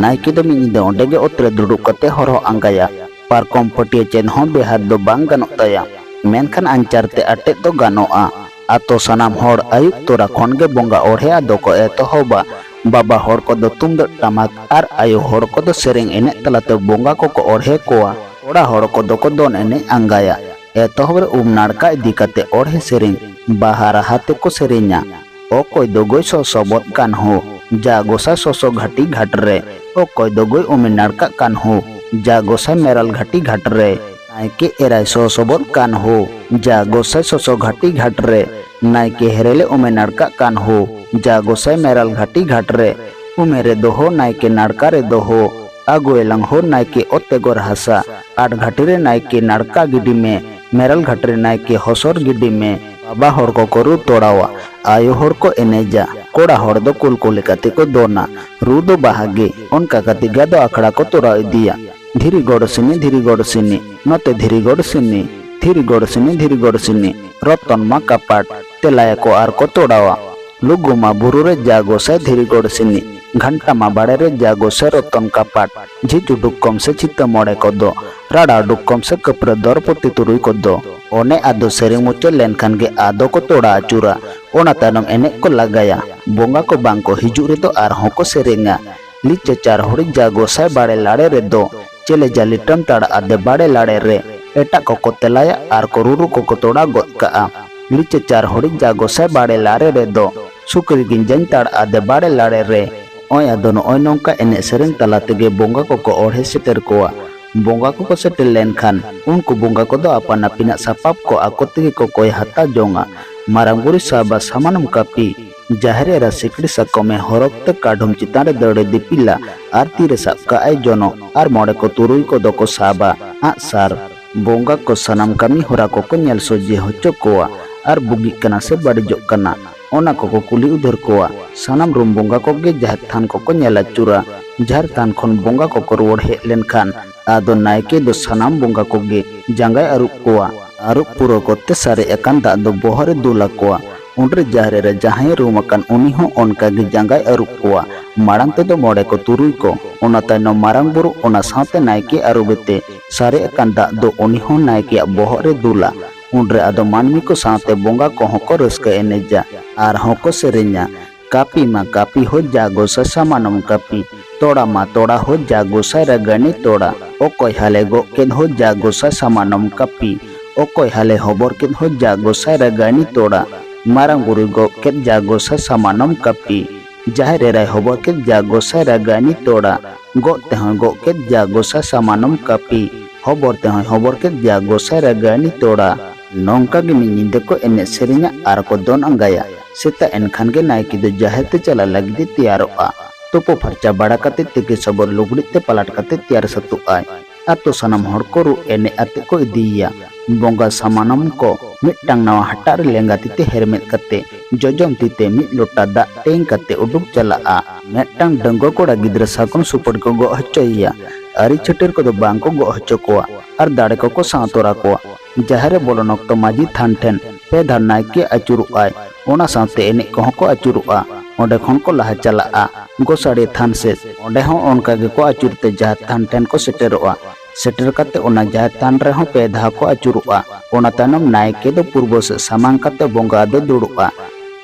ᱱᱟᱭᱠᱮ ᱫᱚ ᱢᱤᱫ ᱧᱤᱫᱟᱹ ᱚᱸᱰᱮ ᱜᱮ ᱚᱛ ᱨᱮ ᱫᱩᱲᱩᱵ ᱠᱟᱛᱮ ᱦᱚᱨᱦᱚ ᱟᱸᱜᱟᱭᱟ᱾ ᱯᱟᱨᱠᱚᱢ ᱯᱟᱹᱴᱭᱟᱹ ᱪᱮᱫ ᱦᱚᱸ ᱵᱮᱦᱟᱫ ᱫᱚ ᱵᱟᱝ ᱜᱟᱱᱚᱜ ᱛᱟᱭᱟ, ᱢᱮᱱᱠᱷᱟᱱ ᱟᱧᱪᱟᱨ ᱛᱮ ᱟᱴᱮᱫ ᱫᱚ ᱜᱟᱱᱚᱜᱼᱟ᱾ ᱟᱛᱳ ᱥᱟᱱᱟᱢ ᱦᱚᱲ ᱟᱹᱭᱩᱵ ᱛᱚᱨᱟ ᱠᱷᱚᱱ ᱜᱮ ᱵᱚᱸᱜᱟ ᱚᱲᱦᱮ ᱟᱫᱚ ᱠᱚ ᱮᱛᱚᱦᱚᱵᱟ᱾ ᱵᱟᱵᱟ ᱦᱚᱲ ᱠᱚᱫᱚ ᱛᱩᱢᱫᱟᱹᱜ ᱴᱟᱢᱟᱠ ᱟᱨ ᱟᱭᱳ ᱦᱚᱲ ᱠᱚᱫᱚ ᱥᱮᱨᱮᱧ ᱮᱱᱮᱡ ᱛᱟᱞᱟᱛᱮ ᱵᱚᱸᱜᱟ ᱠᱚᱠᱚ ᱚᱲᱦᱮ ᱠᱚᱣᱟ᱾ ᱠᱚᱲᱟ ᱦᱚᱲ ᱠᱚᱫᱚ ᱠᱚ ᱫᱚᱱ ᱮᱱᱮᱡ ᱟᱸᱜᱟᱭᱟ᱾ ᱮᱛᱚᱦᱚᱵ ᱨᱮ ᱩᱢ ᱱᱟᱲᱠᱟ ᱤᱫᱤ ᱠᱟᱛᱮ ᱚᱲᱦᱮ ᱥᱮᱨᱮᱧ ᱵᱟᱦᱟ ᱨᱟᱦᱟ ᱛᱮᱠᱚ ᱥᱮᱨᱮᱧᱟ᱾ ᱚᱠᱚᱭ ᱫᱚ ᱜᱚᱭ ᱥᱚᱥᱚᱵᱚᱫ ᱠᱟᱱᱦᱳ, ᱡᱟ ᱜᱚᱸᱥᱟᱭ ᱥᱚᱥᱚ ᱜᱷᱟᱴᱤ ᱜᱷᱟᱴ ᱨᱮ᱾ ᱚᱠᱚᱭ ᱫᱚ ᱜᱚᱭ ᱩᱢᱮ ᱱᱟᱲᱠᱟᱜ ᱠᱟᱱᱦᱳ, ᱡᱟ ᱜᱚᱸᱥᱟᱭ ᱢᱮᱨᱟᱞ ᱜᱷᱟᱴᱤ ᱜᱷᱟᱴ ᱨᱮ᱾ ᱱᱟᱭᱠᱮ ᱮᱨᱟᱭ ᱥᱚᱥᱚᱵᱚᱫ ᱠᱟᱱᱦᱳ, ᱡᱟ ᱜᱚᱸᱥᱟᱭ ᱥᱚᱥᱚ ᱜᱷᱟᱴᱤ ᱜᱷᱟᱴ ᱨᱮ᱾ ᱱᱟᱭᱠᱮ ᱦᱮᱨᱮᱞᱮ ᱩᱢᱮ ᱱᱟᱲᱠᱟᱜ ᱠᱟᱱᱦᱳ, ᱡᱟ ᱜᱚᱸᱥᱟᱭ ᱢᱮᱨᱟᱞ ᱜᱷᱟᱴᱤ ᱜᱷᱟᱴ ᱨᱮ᱾ ᱩᱢᱮ ᱨᱮ ᱫᱚᱦᱚ, ᱱᱟᱭᱠᱮ ᱱᱟᱲᱠᱟ ᱨᱮ ᱫᱚᱦᱚ᱾ ᱟᱜᱩᱭᱮᱞᱟᱝ ᱦᱳ ᱱᱟᱭᱠᱮ ᱚᱛᱮ ᱜᱚᱨ ᱦᱟᱥᱟ, ᱟᱴ ᱜᱷᱟᱴᱤ ᱨᱮ ᱱᱟᱭᱠᱮ ᱱᱟᱲᱠᱟ ᱜᱤᱰᱤ ᱢᱮ, ᱢᱮᱨᱟᱞ ᱜᱷᱟᱴ ᱨᱮ ᱱᱟᱭᱠᱮ ᱦᱚᱥᱚᱨ ᱜᱤᱰᱤ ᱢᱮ᱾ ᱵᱟᱵᱟ ᱦᱚᱲ ᱠᱚᱠᱚ ᱨᱩ ᱛᱚᱲᱟᱣᱟ, ᱟᱭᱳ ᱦᱚᱲ ᱠᱚ ᱮᱱᱮᱡᱟ, ᱠᱚᱲᱟ ᱦᱚᱲ ᱫᱚ ᱠᱩᱞᱠᱩᱞᱤ ᱠᱟᱛᱮ ᱠᱚ ᱫᱚᱱᱟ᱾ ᱨᱩ ᱫᱚ ᱵᱟᱦᱟ ᱜᱮ, ᱚᱱᱠᱟ ᱠᱟᱛᱮ ᱜᱮ ᱟᱫᱚ ᱟᱠᱷᱲᱟ ᱠᱚ ᱛᱚᱨᱟᱣ ᱤᱫᱤᱭᱟ᱾ ᱫᱷᱤᱨᱤ ᱜᱚᱲ ᱥᱤᱱᱤ, ᱫᱷᱤᱨᱤ ᱜᱚᱲ ᱥᱤᱱᱤ, ᱱᱚᱛᱮ ᱫᱷᱤᱨᱤ ᱜᱚᱲ ᱥᱤᱱᱤ, ᱫᱷᱤᱨᱤ ᱜᱚᱲ ᱥᱤᱱᱤ, ᱫᱷᱤᱨᱤ ᱜᱚᱲ ᱥᱤᱱᱤ, ᱨᱚᱛᱚᱱ ᱢᱟ ᱠᱟᱯᱟᱴ, ᱛᱮᱞᱟᱭᱟᱠᱚ ᱟᱨ ᱠᱚ ᱛᱚᱲᱟᱣᱟ᱾ ᱞᱩᱜᱩᱢᱟ ᱵᱩᱨᱩ ᱨᱮ ᱡᱟ ᱜᱚᱸᱥᱟᱭ ᱫᱷᱤᱨᱤ ᱜᱚᱲ ᱥᱤᱱᱤ, ᱜᱷᱟᱱᱴᱟᱢᱟ ᱵᱟᱲᱮ ᱨᱮ ᱡᱟ ᱜᱚᱸᱥᱟᱭ ᱨᱚᱛᱚᱱ ᱠᱟᱯᱟᱴ, ᱡᱷᱤᱡ ᱩᱰᱩᱠ ᱠᱚᱢ ᱥᱮ ᱪᱷᱤᱛᱟᱹ ᱢᱚᱬᱮ ᱠᱚᱫᱚ, ᱨᱟᱲᱟ ᱩᱰᱩᱠ ᱠᱚᱢ ᱥᱮ ᱠᱟᱹᱯᱨᱟᱹ ᱫᱚᱨᱯᱚᱛᱤ ᱛᱩᱨᱩᱭ ᱠᱚᱫᱚ, ᱚᱱᱮ ᱟᱫᱚ ᱥᱮᱨᱮᱧ ᱢᱩᱪᱟᱹᱫ ᱞᱮᱱᱠᱷᱟᱱ ᱜᱮ ᱟᱫᱚ ᱠᱚ ᱛᱚᱲᱟ ᱟᱹᱪᱩᱨᱟ᱾ ᱚᱱᱟ ᱛᱟᱭᱱᱚᱢ ᱮᱱᱮᱡ ᱠᱚ ᱞᱟᱜᱟᱭᱟ᱾ ᱵᱚᱸᱜᱟ ᱠᱚ ᱵᱟᱝ ᱠᱚ ᱦᱤᱡᱩᱜ ᱨᱮᱫᱚ ᱟᱨᱦᱚᱸ ᱠᱚ ᱥᱮᱨᱮᱧᱟ᱾ ᱞᱤᱪᱟᱹ ᱪᱟᱨ ᱦᱚᱲᱤᱡ ᱡᱟ ᱜᱚᱸᱥᱟᱭ ᱵᱟᱲᱮ ᱞᱟᱲᱮ ᱨᱮᱫᱚ, ᱪᱮᱞᱮ ᱡᱟ ᱞᱤᱴᱟᱹᱢ ᱛᱟᱲ ᱟᱫᱮ ᱵᱟᱲᱮ ᱞᱟᱲᱮ ᱨᱮ, ᱮᱴᱟᱜ ᱠᱚᱠᱚ ᱛᱮᱞᱟᱭᱟ ᱟᱨ ᱠᱚ ᱨᱩᱨᱩ ᱠᱚᱠᱚ ᱛᱚᱲᱟ ᱜᱚᱫ ᱠᱟᱜᱼᱟ᱾ ᱞᱤᱪᱟᱹ ᱪᱟᱨ ᱦᱚᱲᱤᱡ ᱡᱟ ᱜᱚᱸᱥᱟᱭ ᱵᱟᱲᱮ ᱞᱟᱲᱮ ᱨᱮᱫᱚ, ᱥᱩᱠᱨᱤ ᱜᱤᱧ ᱡᱟᱧ ᱛᱟᱲ ᱟᱫᱮ ᱵᱟᱲᱮ ᱞᱟᱲᱮ ᱨᱮ᱾ ᱚᱸᱭ ᱟᱫᱚ ᱱᱚᱜᱼᱚᱭ ᱱᱚᱝᱠᱟ ᱮᱱᱮᱡ ᱥᱮᱨᱮᱧ ᱛᱟᱞᱟ ᱛᱮᱜᱮ ᱵᱚᱸᱜᱟ ᱠᱚᱠᱚ ᱚᱲᱦᱮ ᱥᱮᱴᱮᱨ ᱠᱚᱣᱟ᱾ ᱵᱚᱸᱜᱟ ᱠᱚᱠᱚ ᱥᱮᱴᱮᱨ ᱞᱮᱱᱠᱷᱟᱱ ᱩᱱᱠᱩ ᱵᱚᱸᱜᱟ ᱠᱚᱫᱚ ᱟᱯᱟᱱ ᱟᱹᱯᱤᱱᱟᱜ ᱥᱟᱯᱟᱵ ᱠᱚ ᱟᱠᱚ ᱛᱮᱜᱮ ᱠᱚ ᱠᱚᱭ ᱦᱟᱛᱟᱣ ᱡᱚᱝᱟ᱾ ᱢᱟᱨᱟᱝ ᱵᱩᱨᱩᱭ ᱥᱟᱵᱟ ᱥᱟᱢᱟᱱᱚᱢ ᱠᱟᱹᱯᱤ, ᱡᱟᱦᱮᱨ ᱮᱨᱟ ᱥᱤᱠᱲᱤ ᱥᱟᱠᱚᱢᱮ ᱦᱚᱨᱚᱜ ᱛᱮ ᱠᱟᱰᱷᱩᱢ ᱪᱮᱛᱟᱱ ᱨᱮ ᱫᱟᱹᱣᱲᱮ ᱫᱤᱯᱤᱞᱟ ᱟᱨ ᱛᱤᱨᱮ ᱥᱟᱵ ᱠᱟᱜᱼᱟᱭ ᱡᱚᱱᱚᱜ ᱟᱨ ᱢᱚᱬᱮ ᱠᱚ ᱛᱩᱨᱩᱭ ᱠᱚᱫᱚ ᱠᱚ ᱥᱟᱵᱟ ᱟᱸᱜ ᱥᱟᱨ᱾ ᱵᱚᱸᱜᱟ ᱠᱚ ᱥᱟᱱᱟᱢ ᱠᱟᱹᱢᱤ ᱦᱚᱨᱟ ᱠᱚᱠᱚ ᱧᱮᱞ ᱥᱚᱡᱷᱮ ᱦᱚᱪᱚ ᱠᱚᱣᱟ ᱟᱨ ᱵᱩᱜᱤᱜ ᱠᱟᱱᱟ ᱥᱮ ᱵᱟᱹᱲᱤᱡᱚᱜ ᱠᱟᱱᱟ ᱚᱱᱟ ᱠᱚᱠᱚ ᱠᱩᱞᱤ ᱩᱫᱷᱟᱹᱨ ᱠᱚᱣᱟ᱾ ᱥᱟᱱᱟᱢ ᱨᱩᱢ ᱵᱚᱸᱜᱟ ᱠᱚᱜᱮ ᱡᱟᱦᱮᱨ ᱛᱷᱟᱱ ᱠᱚᱠᱚ ᱧᱮᱞ ᱟᱹᱪᱩᱨᱟ᱾ ᱡᱟᱦᱮᱨ ᱛᱷᱟᱱ ᱠᱷᱚᱱ ᱵᱚᱸᱜᱟ ᱠᱚᱠᱚ ᱨᱩᱣᱟᱹᱲ ᱦᱮᱡ ᱞᱮᱱᱠᱷᱟᱱ ᱟᱫᱚ ᱱᱟᱭᱠᱮ ᱫᱚ ᱥᱟᱱᱟᱢ ᱵᱚᱸᱜᱟ ᱠᱚᱜᱮ ᱡᱟᱸᱜᱟᱭ ᱟᱹᱨᱩᱵ ᱠᱚᱣᱟ᱾ ᱟᱹᱨᱩᱵ ᱯᱩᱨᱟᱹᱣ ᱠᱚᱛᱮ ᱥᱟᱨᱮᱡ ᱟᱠᱟᱱ ᱫᱟᱜ ᱫᱚ ᱵᱚᱦᱚᱜ ᱨᱮ ᱫᱩᱞ ᱟᱠᱚᱣᱟ᱾ ᱩᱱᱨᱮ ᱡᱟᱦᱮᱨ ᱮᱨᱟ ᱡᱟᱦᱟᱸᱭᱮ ᱨᱩᱢ ᱟᱠᱟᱱ ᱩᱱᱤ ᱦᱚᱸ ᱚᱱᱠᱟ ᱜᱮ ᱡᱟᱸᱜᱟᱭ ᱟᱹᱨᱩᱵ ᱠᱚᱣᱟ᱾ ᱢᱟᱲᱟᱝ ᱛᱮᱫᱚ ᱢᱚᱬᱮ ᱠᱚ ᱛᱩᱨᱩᱭ ᱠᱚ, ᱚᱱᱟ ᱛᱟᱭᱱᱚᱢ ᱢᱟᱨᱟᱝ ᱵᱩᱨᱩ, ᱚᱱᱟ ᱥᱟᱶᱛᱮ ᱱᱟᱭᱠᱮ ᱟᱹᱨᱩᱵᱮᱛᱮ ᱥᱟᱨᱮᱡ ᱟᱠᱟᱱ ᱫᱟᱜ ᱫᱚ ᱩᱱᱤ ᱦᱚᱸ ᱱᱟᱭᱠᱮᱭᱟᱜ ᱵᱚᱦᱚᱜ ᱨᱮ ᱫᱩᱞᱟ᱾ ᱩᱱᱨᱮ ᱟᱫᱚ ᱢᱟᱹᱱᱢᱤ ᱠᱚ ᱥᱟᱶᱛᱮ ᱵᱚᱸᱜᱟ ᱠᱚᱦᱚᱸ ᱠᱚ ᱨᱟᱹᱥᱠᱟᱹ ᱮᱱᱮᱡᱟ᱾ ᱟᱨᱦᱚᱸ ᱠᱚ ᱥᱮᱨᱮᱧᱟ, ᱠᱟᱹᱯᱤ ᱢᱟ ᱠᱟᱹᱯᱤ ᱦᱳ ᱡᱟ ᱜᱚᱸᱥᱟᱭ ᱥᱟᱢᱟᱱᱚᱢ ᱠᱟᱹᱯᱤ᱾ ᱛᱚᱲᱟ ᱢᱟ ᱛᱚᱲᱟ ᱦᱳ ᱡᱟ ᱜᱚᱸᱥᱟᱭ ᱨᱟᱜᱟᱭᱱᱤ ᱛᱚᱲᱟ᱾ ᱚᱠᱚᱭ ᱦᱟᱞᱮ ᱜᱚᱜ ᱠᱮᱫ ᱦᱳ ᱡᱟ ᱜᱚᱸᱥᱟᱭ ᱥᱟᱢᱟᱱᱚᱢ ᱠᱟᱹᱯᱤ᱾ ᱚᱠᱚᱭ ᱦᱟᱞᱮ ᱦᱚᱵᱚᱨ ᱠᱮᱫ ᱦᱳ ᱡᱟ ᱜᱚᱸᱥᱟᱭ ᱨᱟᱜᱟᱭᱱᱤ ᱛᱚᱲᱟ᱾ ᱢᱟᱨᱟᱝ ᱵᱩᱨᱩᱭ ᱜᱚᱜ ᱠᱮᱫ ᱡᱟ ᱜᱚᱸᱥᱟᱭ ᱥᱟᱢᱟᱱᱚᱢ ᱠᱟᱹᱯᱤ᱾ ᱡᱟᱦᱮᱨ ᱮᱨᱟᱭ ᱦᱚᱵᱚᱨ ᱠᱮᱫ ᱡᱟ ᱜᱚᱸᱥᱟᱭ ᱨᱟᱜᱟᱭᱱᱤ ᱛᱚᱲᱟ᱾ ᱜᱚᱜ ᱛᱮᱦᱚᱸᱭ ᱜᱚᱜ ᱠᱮᱫ ᱡᱟ ᱜᱚᱸᱥᱟᱭ ᱥᱟᱢᱟᱱᱚᱢ ᱠᱟᱹᱯᱤ᱾ ᱦᱚᱵᱚᱨ ᱛᱮᱦᱚᱸᱭ ᱦᱚᱵᱚᱨ ᱠᱮᱫ ᱡᱟ ᱜᱚᱸᱥᱟᱭ ᱨᱟᱜᱟᱭᱱᱤ ᱛᱚᱲᱟ᱾ ᱱᱚᱝᱠᱟ ᱜᱮ ᱢᱤᱫ ᱧᱤᱫᱟᱹ ᱠᱚ ᱮᱱᱮᱡ ᱥᱮᱨᱮᱧᱟ ᱟᱨ ᱠᱚ ᱫᱚᱱ ᱟᱸᱜᱟᱭᱟ᱾ ᱥᱮᱛᱟᱜ ᱮᱱᱠᱷᱟᱱ ᱜᱮ ᱱᱟᱭᱠᱮ ᱫᱚ ᱡᱟᱦᱮᱨ ᱛᱮ ᱪᱟᱞᱟᱜ ᱞᱟᱹᱜᱤᱫ ᱮ ᱛᱮᱭᱟᱨᱚᱜᱼᱟ᱾ ᱛᱩᱯᱩ ᱯᱷᱟᱨᱪᱟ ᱵᱟᱲᱟ ᱠᱟᱛᱮ ᱛᱤᱠᱤ ᱥᱚᱵᱚᱨ ᱞᱩᱜᱽᱲᱤᱡ ᱛᱮ ᱯᱟᱞᱟᱴ ᱠᱟᱛᱮ ᱛᱮᱭᱟᱨ ᱥᱟᱹᱛᱩᱜ ᱟᱭ᱾ ᱟᱛᱳ ᱥᱟᱱᱟᱢ ᱦᱚᱲ ᱠᱚ ᱨᱩ ᱮᱱᱮᱡ ᱟᱛᱮ ᱠᱚ ᱤᱫᱤᱭᱮᱭᱟ᱾ ᱵᱚᱸᱜᱟ ᱥᱟᱢᱟᱱᱚᱢ ᱠᱚ ᱢᱤᱫᱴᱟᱝ ᱱᱟᱣᱟ ᱦᱟᱴᱟᱜ ᱨᱮ ᱞᱮᱸᱜᱟ ᱛᱤ ᱛᱮ ᱦᱮᱨᱢᱮᱫ ᱠᱟᱛᱮ ᱡᱚᱡᱚᱢ ᱛᱤ ᱛᱮ ᱢᱤᱫ ᱞᱚᱴᱟ ᱫᱟᱜ ᱴᱮᱝ ᱠᱟᱛᱮ ᱩᱰᱩᱠ ᱪᱟᱞᱟᱜᱼᱟ᱾ ᱢᱤᱫᱴᱟᱝ ᱰᱟᱺᱜᱩᱣᱟᱹ ᱠᱚᱲᱟ ᱜᱤᱫᱽᱨᱟᱹ ᱥᱟᱠᱚᱢ ᱥᱩᱯᱟᱹᱲᱤ ᱠᱚ ᱜᱚᱜ ᱦᱚᱪᱚᱭᱮᱭᱟ᱾ ᱟᱹᱨᱤ ᱪᱷᱟᱹᱴᱭᱟᱹᱨ ᱠᱚᱫᱚ ᱵᱟᱝ ᱠᱚ ᱜᱚᱜ ᱦᱚᱪᱚ ᱠᱚᱣᱟ ᱟᱨ ᱫᱟᱲᱮ ᱠᱚᱠᱚ ᱥᱟᱶ ᱛᱚᱨᱟ ᱠᱚᱣᱟ᱾ ᱡᱟᱦᱮᱨ ᱨᱮ ᱵᱚᱞᱚᱱ ᱚᱠᱛᱚ ᱢᱟᱹᱡᱷᱤ ᱛᱷᱟᱱ ᱴᱷᱮᱱ ᱯᱮ ᱫᱷᱟᱣ ᱱᱟᱭᱠᱮ ᱟᱹᱪᱩᱨᱚᱜ ᱟᱭ᱾ ᱚᱱᱟ ᱥᱟᱶᱛᱮ ᱮᱱᱮᱡ ᱠᱚᱦᱚᱸ ᱠᱚ ᱟᱹᱪᱩᱨᱚᱜᱼᱟ᱾ ᱚᱸᱰᱮ ᱠᱷᱚᱱ ᱠᱚ ᱞᱟᱦᱟ ᱪᱟᱞᱟᱜᱼᱟ ᱜᱚᱥᱟᱲᱤᱭᱟᱹ ᱛᱷᱟᱱ ᱥᱮᱫ᱾ ᱚᱸᱰᱮ ᱦᱚᱸ ᱚᱱᱠᱟ ᱜᱮᱠᱚ ᱟᱹᱪᱩᱨ ᱛᱮ ᱡᱟᱦᱮᱨ ᱛᱷᱟᱱ ᱴᱷᱮᱱ ᱠᱚ ᱥᱮᱴᱮᱨᱚᱜᱼᱟ᱾ ᱥᱮᱴᱮᱨ ᱠᱟᱛᱮ ᱚᱱᱟ ᱡᱟᱦᱮᱨ ᱛᱷᱟᱱ ᱨᱮᱦᱚᱸ ᱯᱮ ᱫᱷᱟᱣ ᱠᱚ ᱟᱹᱪᱩᱨᱚᱜᱼᱟ᱾ ᱚᱱᱟ ᱛᱟᱭᱱᱚᱢ ᱱᱟᱭᱠᱮ ᱫᱚ ᱯᱩᱨᱵᱚ ᱥᱮᱫ ᱥᱟᱢᱟᱝ ᱠᱟᱛᱮ ᱵᱚᱸᱜᱟ ᱟᱫᱚ ᱫᱩᱲᱩᱵᱼᱟ᱾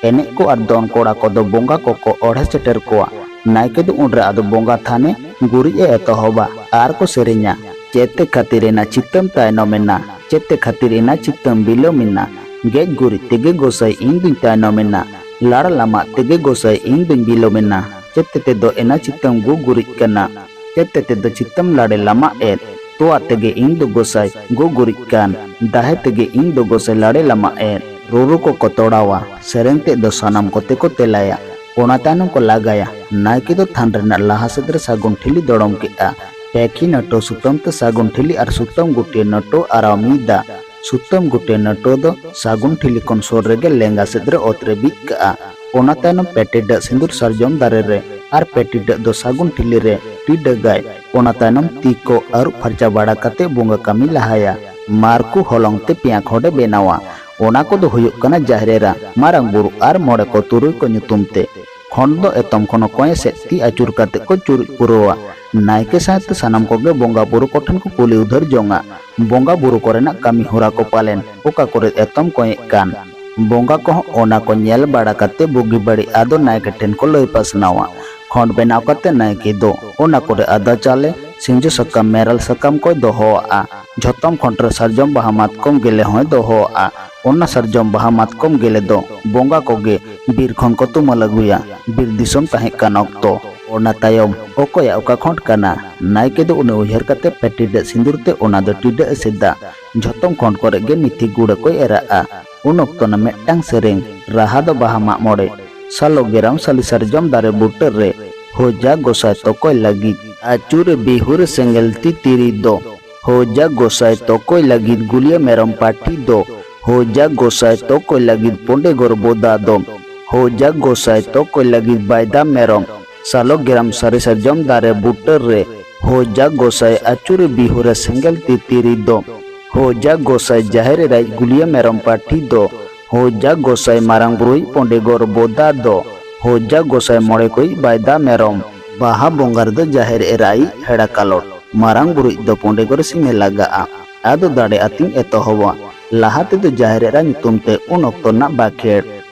ᱮᱱᱮᱡ ᱠᱚ ᱟᱨ ᱫᱚᱱ ᱠᱚᱲᱟ ᱠᱚᱫᱚ ᱵᱚᱸᱜᱟ ᱠᱚᱠᱚ ᱚᱲᱦᱮ ᱥᱮᱴᱮᱨ ᱠᱚᱣᱟ᱾ ᱱᱟᱭᱠᱮ ᱫᱚ ᱩᱱᱨᱮ ᱟᱫᱚ ᱵᱚᱸᱜᱟ ᱛᱷᱟᱱᱮ ᱜᱩᱨᱤᱡ ᱮ ᱮᱛᱚᱦᱚᱵᱟ ᱟᱨ ᱠᱚ ᱥᱮᱨᱮᱧᱟ, ᱪᱮᱫ ᱛᱮ ᱠᱷᱟᱹᱛᱤᱨ ᱮᱱᱟ ᱪᱤᱛᱟᱹᱢ ᱛᱟᱭᱱᱚᱢ ᱮᱱᱟ, ᱪᱮᱫ ᱛᱮ ᱠᱷᱟᱹᱛᱤᱨ ᱮᱱᱟ ᱪᱤᱛᱟᱹᱢ ᱵᱤᱞᱚᱢ ᱮᱱᱟ, ᱜᱮᱡ ᱜᱩᱨᱤᱡ ᱛᱮᱜᱮ ᱜᱚᱸᱥᱟᱭ ᱤᱧ ᱫᱩᱧ ᱛᱟᱭᱱᱚᱢ ᱮᱱᱟ, ᱞᱟᱲ ᱞᱟᱢᱟᱜ ᱛᱮᱜᱮ ᱜᱚᱸᱥᱟᱭ ᱤᱧ ᱫᱩᱧ ᱵᱤᱞᱚᱢ ᱮᱱᱟ, ᱪᱮᱫ ᱛᱮ ᱛᱮᱫᱚ ᱮᱱᱟ ᱪᱤᱛᱟᱹᱢ ᱜᱩ ᱜᱩᱨᱤᱡ ᱠᱟᱱᱟ, ᱪᱮᱫ ᱛᱮ ᱛᱮᱫᱚ ᱪᱤᱛᱟᱹᱢ ᱞᱟᱲᱮ ᱞᱟᱢᱟᱜ ᱮᱫ, ᱛᱚᱣᱟ ᱛᱮᱜᱮ ᱤᱧ ᱫᱚ ᱜᱚᱸᱥᱟᱭ ᱜᱩ ᱜᱩᱨᱤᱡ ᱠᱟᱱ, ᱫᱟᱦᱮ ᱛᱮᱜᱮ ᱤᱧ ᱫᱚ ᱜᱚᱸᱥᱟᱭ ᱞᱟᱲᱮ ᱞᱟᱢᱟᱜ ᱮᱫ᱾ ᱨᱩᱨᱩ ᱠᱚᱠᱚ ᱛᱚᱲᱟᱣᱟ, ᱥᱮᱨᱮᱧ ᱛᱮᱫ ᱫᱚ ᱥᱟᱱᱟᱢ ᱠᱚᱛᱮ ᱠᱚ ᱛᱮᱞᱟᱭᱟ᱾ ᱚᱱᱟ ᱛᱟᱭᱱᱚᱢ ᱠᱚ ᱞᱟᱜᱟᱭᱟ᱾ ᱱᱟᱭᱠᱮ ᱫᱚ ᱛᱷᱟᱱ ᱨᱮᱱᱟᱜ ᱞᱟᱦᱟ ᱥᱮᱫ ᱨᱮ ᱥᱟᱹᱜᱩᱱ ᱴᱷᱤᱞᱤ ᱫᱚᱲᱚᱢ ᱠᱮᱫᱼᱟ᱾ ᱯᱮᱠᱷᱤ ᱱᱟᱹᱴᱩᱣᱟᱹ ᱥᱩᱛᱟᱹᱢ ᱛᱮ ᱥᱟᱹᱜᱩᱱ ᱴᱷᱤᱞᱤ ᱟᱨ ᱥᱩᱛᱟᱹᱢ ᱜᱩᱴᱤᱭᱟᱹ ᱱᱟᱹᱴᱩᱣᱟᱹ ᱟᱨᱟᱣ ᱢᱤᱫᱟ᱾ ᱥᱩᱛᱟᱹᱢ ᱜᱩᱴᱤᱭᱟᱹ ᱱᱟᱹᱴᱩᱣᱟᱹ ᱫᱚ ᱥᱟᱹᱜᱩᱱ ᱴᱷᱤᱞᱤ ᱠᱷᱚᱱ ᱥᱩᱨ ᱨᱮᱜᱮ ᱞᱮᱸᱜᱟ ᱥᱮᱫ ᱨᱮ ᱚᱛ ᱨᱮ ᱵᱤᱫ ᱠᱟᱜᱼᱟ᱾ ᱚᱱᱟ ᱛᱟᱭᱱᱚᱢ ᱯᱮ ᱴᱤᱰᱟᱹᱜ ᱥᱤᱸᱫᱩᱨ ᱥᱟᱨᱡᱚᱢ ᱫᱟᱨᱮ ᱨᱮ ᱟᱨ ᱯᱮ ᱴᱤᱰᱟᱹᱜ ᱫᱚ ᱥᱟᱹᱜᱩᱱ ᱴᱷᱤᱞᱤ ᱨᱮ ᱴᱤᱰᱟᱹᱜᱟᱭ᱾ ᱚᱱᱟ ᱛᱟᱭᱱᱚᱢ ᱛᱤ ᱠᱚ ᱟᱹᱨᱩᱵ ᱯᱷᱟᱨᱪᱟ ᱵᱟᱲᱟ ᱠᱟᱛᱮ ᱵᱚᱸᱜᱟ ᱠᱟᱹᱢᱤ ᱞᱟᱦᱟᱭᱟ᱾ ᱢᱟᱨᱠᱩ ᱦᱚᱞᱚᱝ ᱛᱮ ᱯᱮᱭᱟ ᱠᱷᱚᱸᱰᱮ ᱵᱮᱱᱟᱣᱟ᱾ ᱚᱱᱟ ᱠᱚᱫᱚ ᱦᱩᱭᱩᱜ ᱠᱟᱱᱟ ᱡᱟᱦᱮᱨ ᱮᱨᱟ, ᱢᱟᱨᱟᱝ ᱵᱩᱨᱩ ᱟᱨ ᱢᱚᱬᱮ ᱠᱚ ᱛᱩᱨᱩᱭ ᱠᱚ ᱧᱩᱛᱩᱢ ᱛᱮ᱾ ᱠᱷᱚᱸᱰ ᱫᱚ ᱮᱛᱚᱢ ᱠᱷᱚᱱ ᱠᱚᱸᱭᱮ ᱥᱮᱫ ᱛᱤ ᱟᱹᱪᱩᱨ ᱠᱟᱛᱮ ᱠᱚ ᱪᱩᱨᱩᱡ ᱯᱩᱨᱟᱹᱣᱟ᱾ ᱱᱟᱭᱠᱮ ᱥᱟᱶᱛᱮ ᱥᱟᱱᱟᱢ ᱠᱚᱜᱮ ᱵᱚᱸᱜᱟ ᱵᱩᱨᱩ ᱠᱚᱴᱷᱮᱱ ᱠᱚ ᱠᱩᱞᱤ ᱩᱫᱷᱟᱹᱨ ᱡᱚᱝᱟ, ᱵᱚᱸᱜᱟ ᱵᱩᱨᱩ ᱠᱚᱨᱮᱱᱟᱜ ᱠᱟᱹᱢᱤ ᱦᱚᱨᱟ ᱠᱚ ᱯᱟᱞᱮᱱ ᱚᱠᱟ ᱠᱚᱨᱮ ᱮᱛᱚᱢ ᱠᱚᱸᱭᱮᱜ ᱠᱟᱱ᱾ ᱵᱚᱸᱜᱟ ᱠᱚᱦᱚᱸ ᱚᱱᱟ ᱠᱚ ᱧᱮᱞ ᱵᱟᱲᱟ ᱠᱟᱛᱮ ᱵᱩᱜᱤ ᱵᱟᱹᱲᱤᱡ ᱟᱫᱚ ᱱᱟᱭᱠᱮ ᱴᱷᱮᱱ ᱠᱚ ᱞᱟᱹᱭ ᱯᱟᱥᱱᱟᱣᱟ᱾ ᱠᱷᱚᱸᱰ ᱵᱮᱱᱟᱣ ᱠᱟᱛᱮ ᱱᱟᱭᱠᱮ ᱫᱚ ᱚᱱᱟ ᱠᱚᱨᱮ ᱟᱫᱟ ᱪᱟᱣᱞᱮ, ᱥᱤᱸᱡᱚ ᱥᱟᱠᱟᱢ, ᱢᱮᱨᱟᱞ ᱥᱟᱠᱟᱢ ᱠᱚᱭ ᱫᱚᱦᱚᱣᱟᱜᱼᱟ᱾ ᱡᱷᱚᱛᱚᱢ ᱠᱷᱚᱸᱰ ᱨᱮ ᱥᱟᱨᱡᱚᱢ ᱵᱟᱦᱟ ᱢᱟᱛᱠᱚᱢ ᱜᱮᱞᱮ ᱦᱚᱸᱭ ᱫᱚᱦᱚᱣᱟᱜᱼᱟ᱾ ᱚᱱᱟ ᱥᱟᱨᱡᱚᱢ ᱵᱟᱦᱟ ᱢᱟᱛᱠᱚᱢ ᱜᱮᱞᱮ ᱫᱚ ᱵᱚᱸᱜᱟ ᱠᱚᱜᱮ ᱵᱤᱨ ᱠᱷᱚᱱ ᱠᱚ ᱛᱩᱢᱟᱹᱞ ᱟᱹᱜᱩᱭᱟ, ᱵᱤᱨ ᱫᱤᱥᱚᱢ ᱛᱟᱦᱮᱸ ᱠᱟᱱ ᱚᱠᱛᱚ᱾ ᱚᱱᱟ ᱛᱟᱭᱚᱢ ᱚᱠᱚᱭᱟᱜ ᱚᱠᱟ ᱠᱷᱚᱸᱰ ᱠᱟᱱᱟ? ᱱᱟᱭᱠᱮ ᱫᱚ ᱩᱱᱤ ᱩᱭᱦᱟᱹᱨ ᱠᱟᱛᱮ ᱯᱮ ᱴᱤᱰᱟᱹᱜ ᱥᱤᱸᱫᱩᱨ ᱛᱮ ᱚᱱᱟ ᱫᱚ ᱴᱤᱰᱟᱹᱜ ᱮ ᱥᱮᱫᱟ᱾ ᱡᱷᱚᱛᱚᱢ ᱠᱷᱚᱸᱰ ᱠᱚᱨᱮ ᱜᱮ ᱢᱤᱛᱷᱤ ᱜᱩᱲᱟᱹ ᱠᱚᱭ ᱮᱨᱟᱜᱼᱟ᱾ ᱩᱱ ᱚᱠᱛᱚ ᱚᱱᱟ ᱢᱤᱫᱴᱟᱝ ᱥᱮᱨᱮᱧ ᱨᱟᱦᱟ ᱫᱚ ᱵᱟᱦᱟ ᱢᱟᱜ ᱢᱚᱬᱮ᱾ ᱥᱟᱞᱚ ᱜᱮᱨᱟᱢ ᱥᱟᱞᱤ ᱥᱟᱨᱡᱚᱢ ᱫᱟᱨᱮ ᱵᱩᱴᱟᱹ ᱨᱮ ᱦᱳᱡᱟ ᱜᱚᱸᱥᱟᱭ ᱛᱚᱠᱚᱭ ᱞᱟᱹᱜᱤᱫ ᱟᱹᱪᱩᱨ ᱵᱤᱦᱩᱨ ᱥᱮᱸᱜᱮᱞ ᱛᱤᱛᱤᱨᱤ ᱫᱚ ᱦᱳᱡᱟ ᱜᱚᱸᱥᱟᱭ ᱛᱚᱠᱚᱭ ᱞᱟᱹᱜᱤᱫ ᱜᱩᱞᱤᱭᱟᱹ ᱢᱮᱨᱚᱢ ᱯᱟᱹᱴᱷᱤ ᱫᱚ ᱦᱳᱡᱟ ᱜᱚᱸᱥᱟᱭ ᱛᱚᱠᱚᱭ ᱞᱟᱹᱜᱤᱫ ᱯᱚᱸᱰᱮ ᱜᱚᱨ ᱵᱚᱫᱟ ᱫᱚ ᱦᱳᱡᱟ ᱜᱚᱸᱥᱟᱭ ᱛᱚᱠᱚᱭ ᱞᱟᱹᱜᱤᱫ ᱵᱟᱭᱫᱟ ᱢᱮᱨᱚᱢ ᱥᱟᱞᱚ ᱜᱮᱨᱟᱢ ᱥᱟᱨᱤ ᱥᱟᱨᱡᱚᱢ ᱫᱟᱨᱮ ᱵᱩᱴᱟᱹ ᱨᱮ ᱦᱳᱡᱟ ᱜᱚᱸᱥᱟᱭ ᱟᱹᱪᱩᱨ ᱵᱤᱦᱩᱨ ᱥᱮᱸᱜᱮᱞ ᱛᱤᱛᱤᱨᱤ ᱫᱚ ᱦᱳᱡᱟ ᱜᱚᱸᱥᱟᱭ ᱡᱟᱦᱮᱨ ᱮᱨᱟᱭ ᱜᱩᱞᱤᱭᱟᱹ ᱢᱮᱨᱚᱢ ᱯᱟᱹᱴᱷᱤ ᱫᱚ ᱦᱚᱡᱟ ᱜᱚᱸᱥᱟᱭ ᱢᱟᱨᱟᱝ ᱵᱩᱨᱩᱭᱤᱡ ᱯᱚᱸᱰᱮᱜᱚᱨ ᱵᱚᱫᱟ ᱫᱚ, ᱦᱚᱡᱟ ᱜᱚᱸᱥᱟᱭ ᱢᱚᱬᱮ ᱠᱚᱭᱤᱡ ᱵᱟᱭᱫᱟ ᱢᱮᱨᱚᱢ᱾ ᱵᱟᱦᱟ ᱵᱚᱸᱜᱟ ᱨᱮᱫᱚ ᱡᱟᱦᱮᱨ ᱮᱨᱟᱭᱤᱡ ᱦᱮᱲᱟ ᱠᱟᱞᱚᱴ, ᱢᱟᱨᱟᱝ ᱵᱩᱨᱩᱭᱤᱡ ᱫᱚ ᱯᱚᱸᱰᱮᱜᱚᱨ ᱥᱤᱢᱮ ᱞᱟᱜᱟᱜᱼᱟ᱾ ᱟᱫᱚ ᱫᱟᱲᱮ ᱟᱹᱛᱤᱧ ᱮᱛᱚᱦᱚᱵᱟ᱾ ᱞᱟᱦᱟ ᱛᱮᱫᱚ ᱡᱟᱦᱮᱨ ᱮᱨᱟ ᱧᱩᱛᱩᱢ ᱛᱮ ᱩᱱ ᱚᱠᱛᱚ ᱨᱮᱱᱟᱜ ᱵᱟᱠᱷᱮᱲ᱾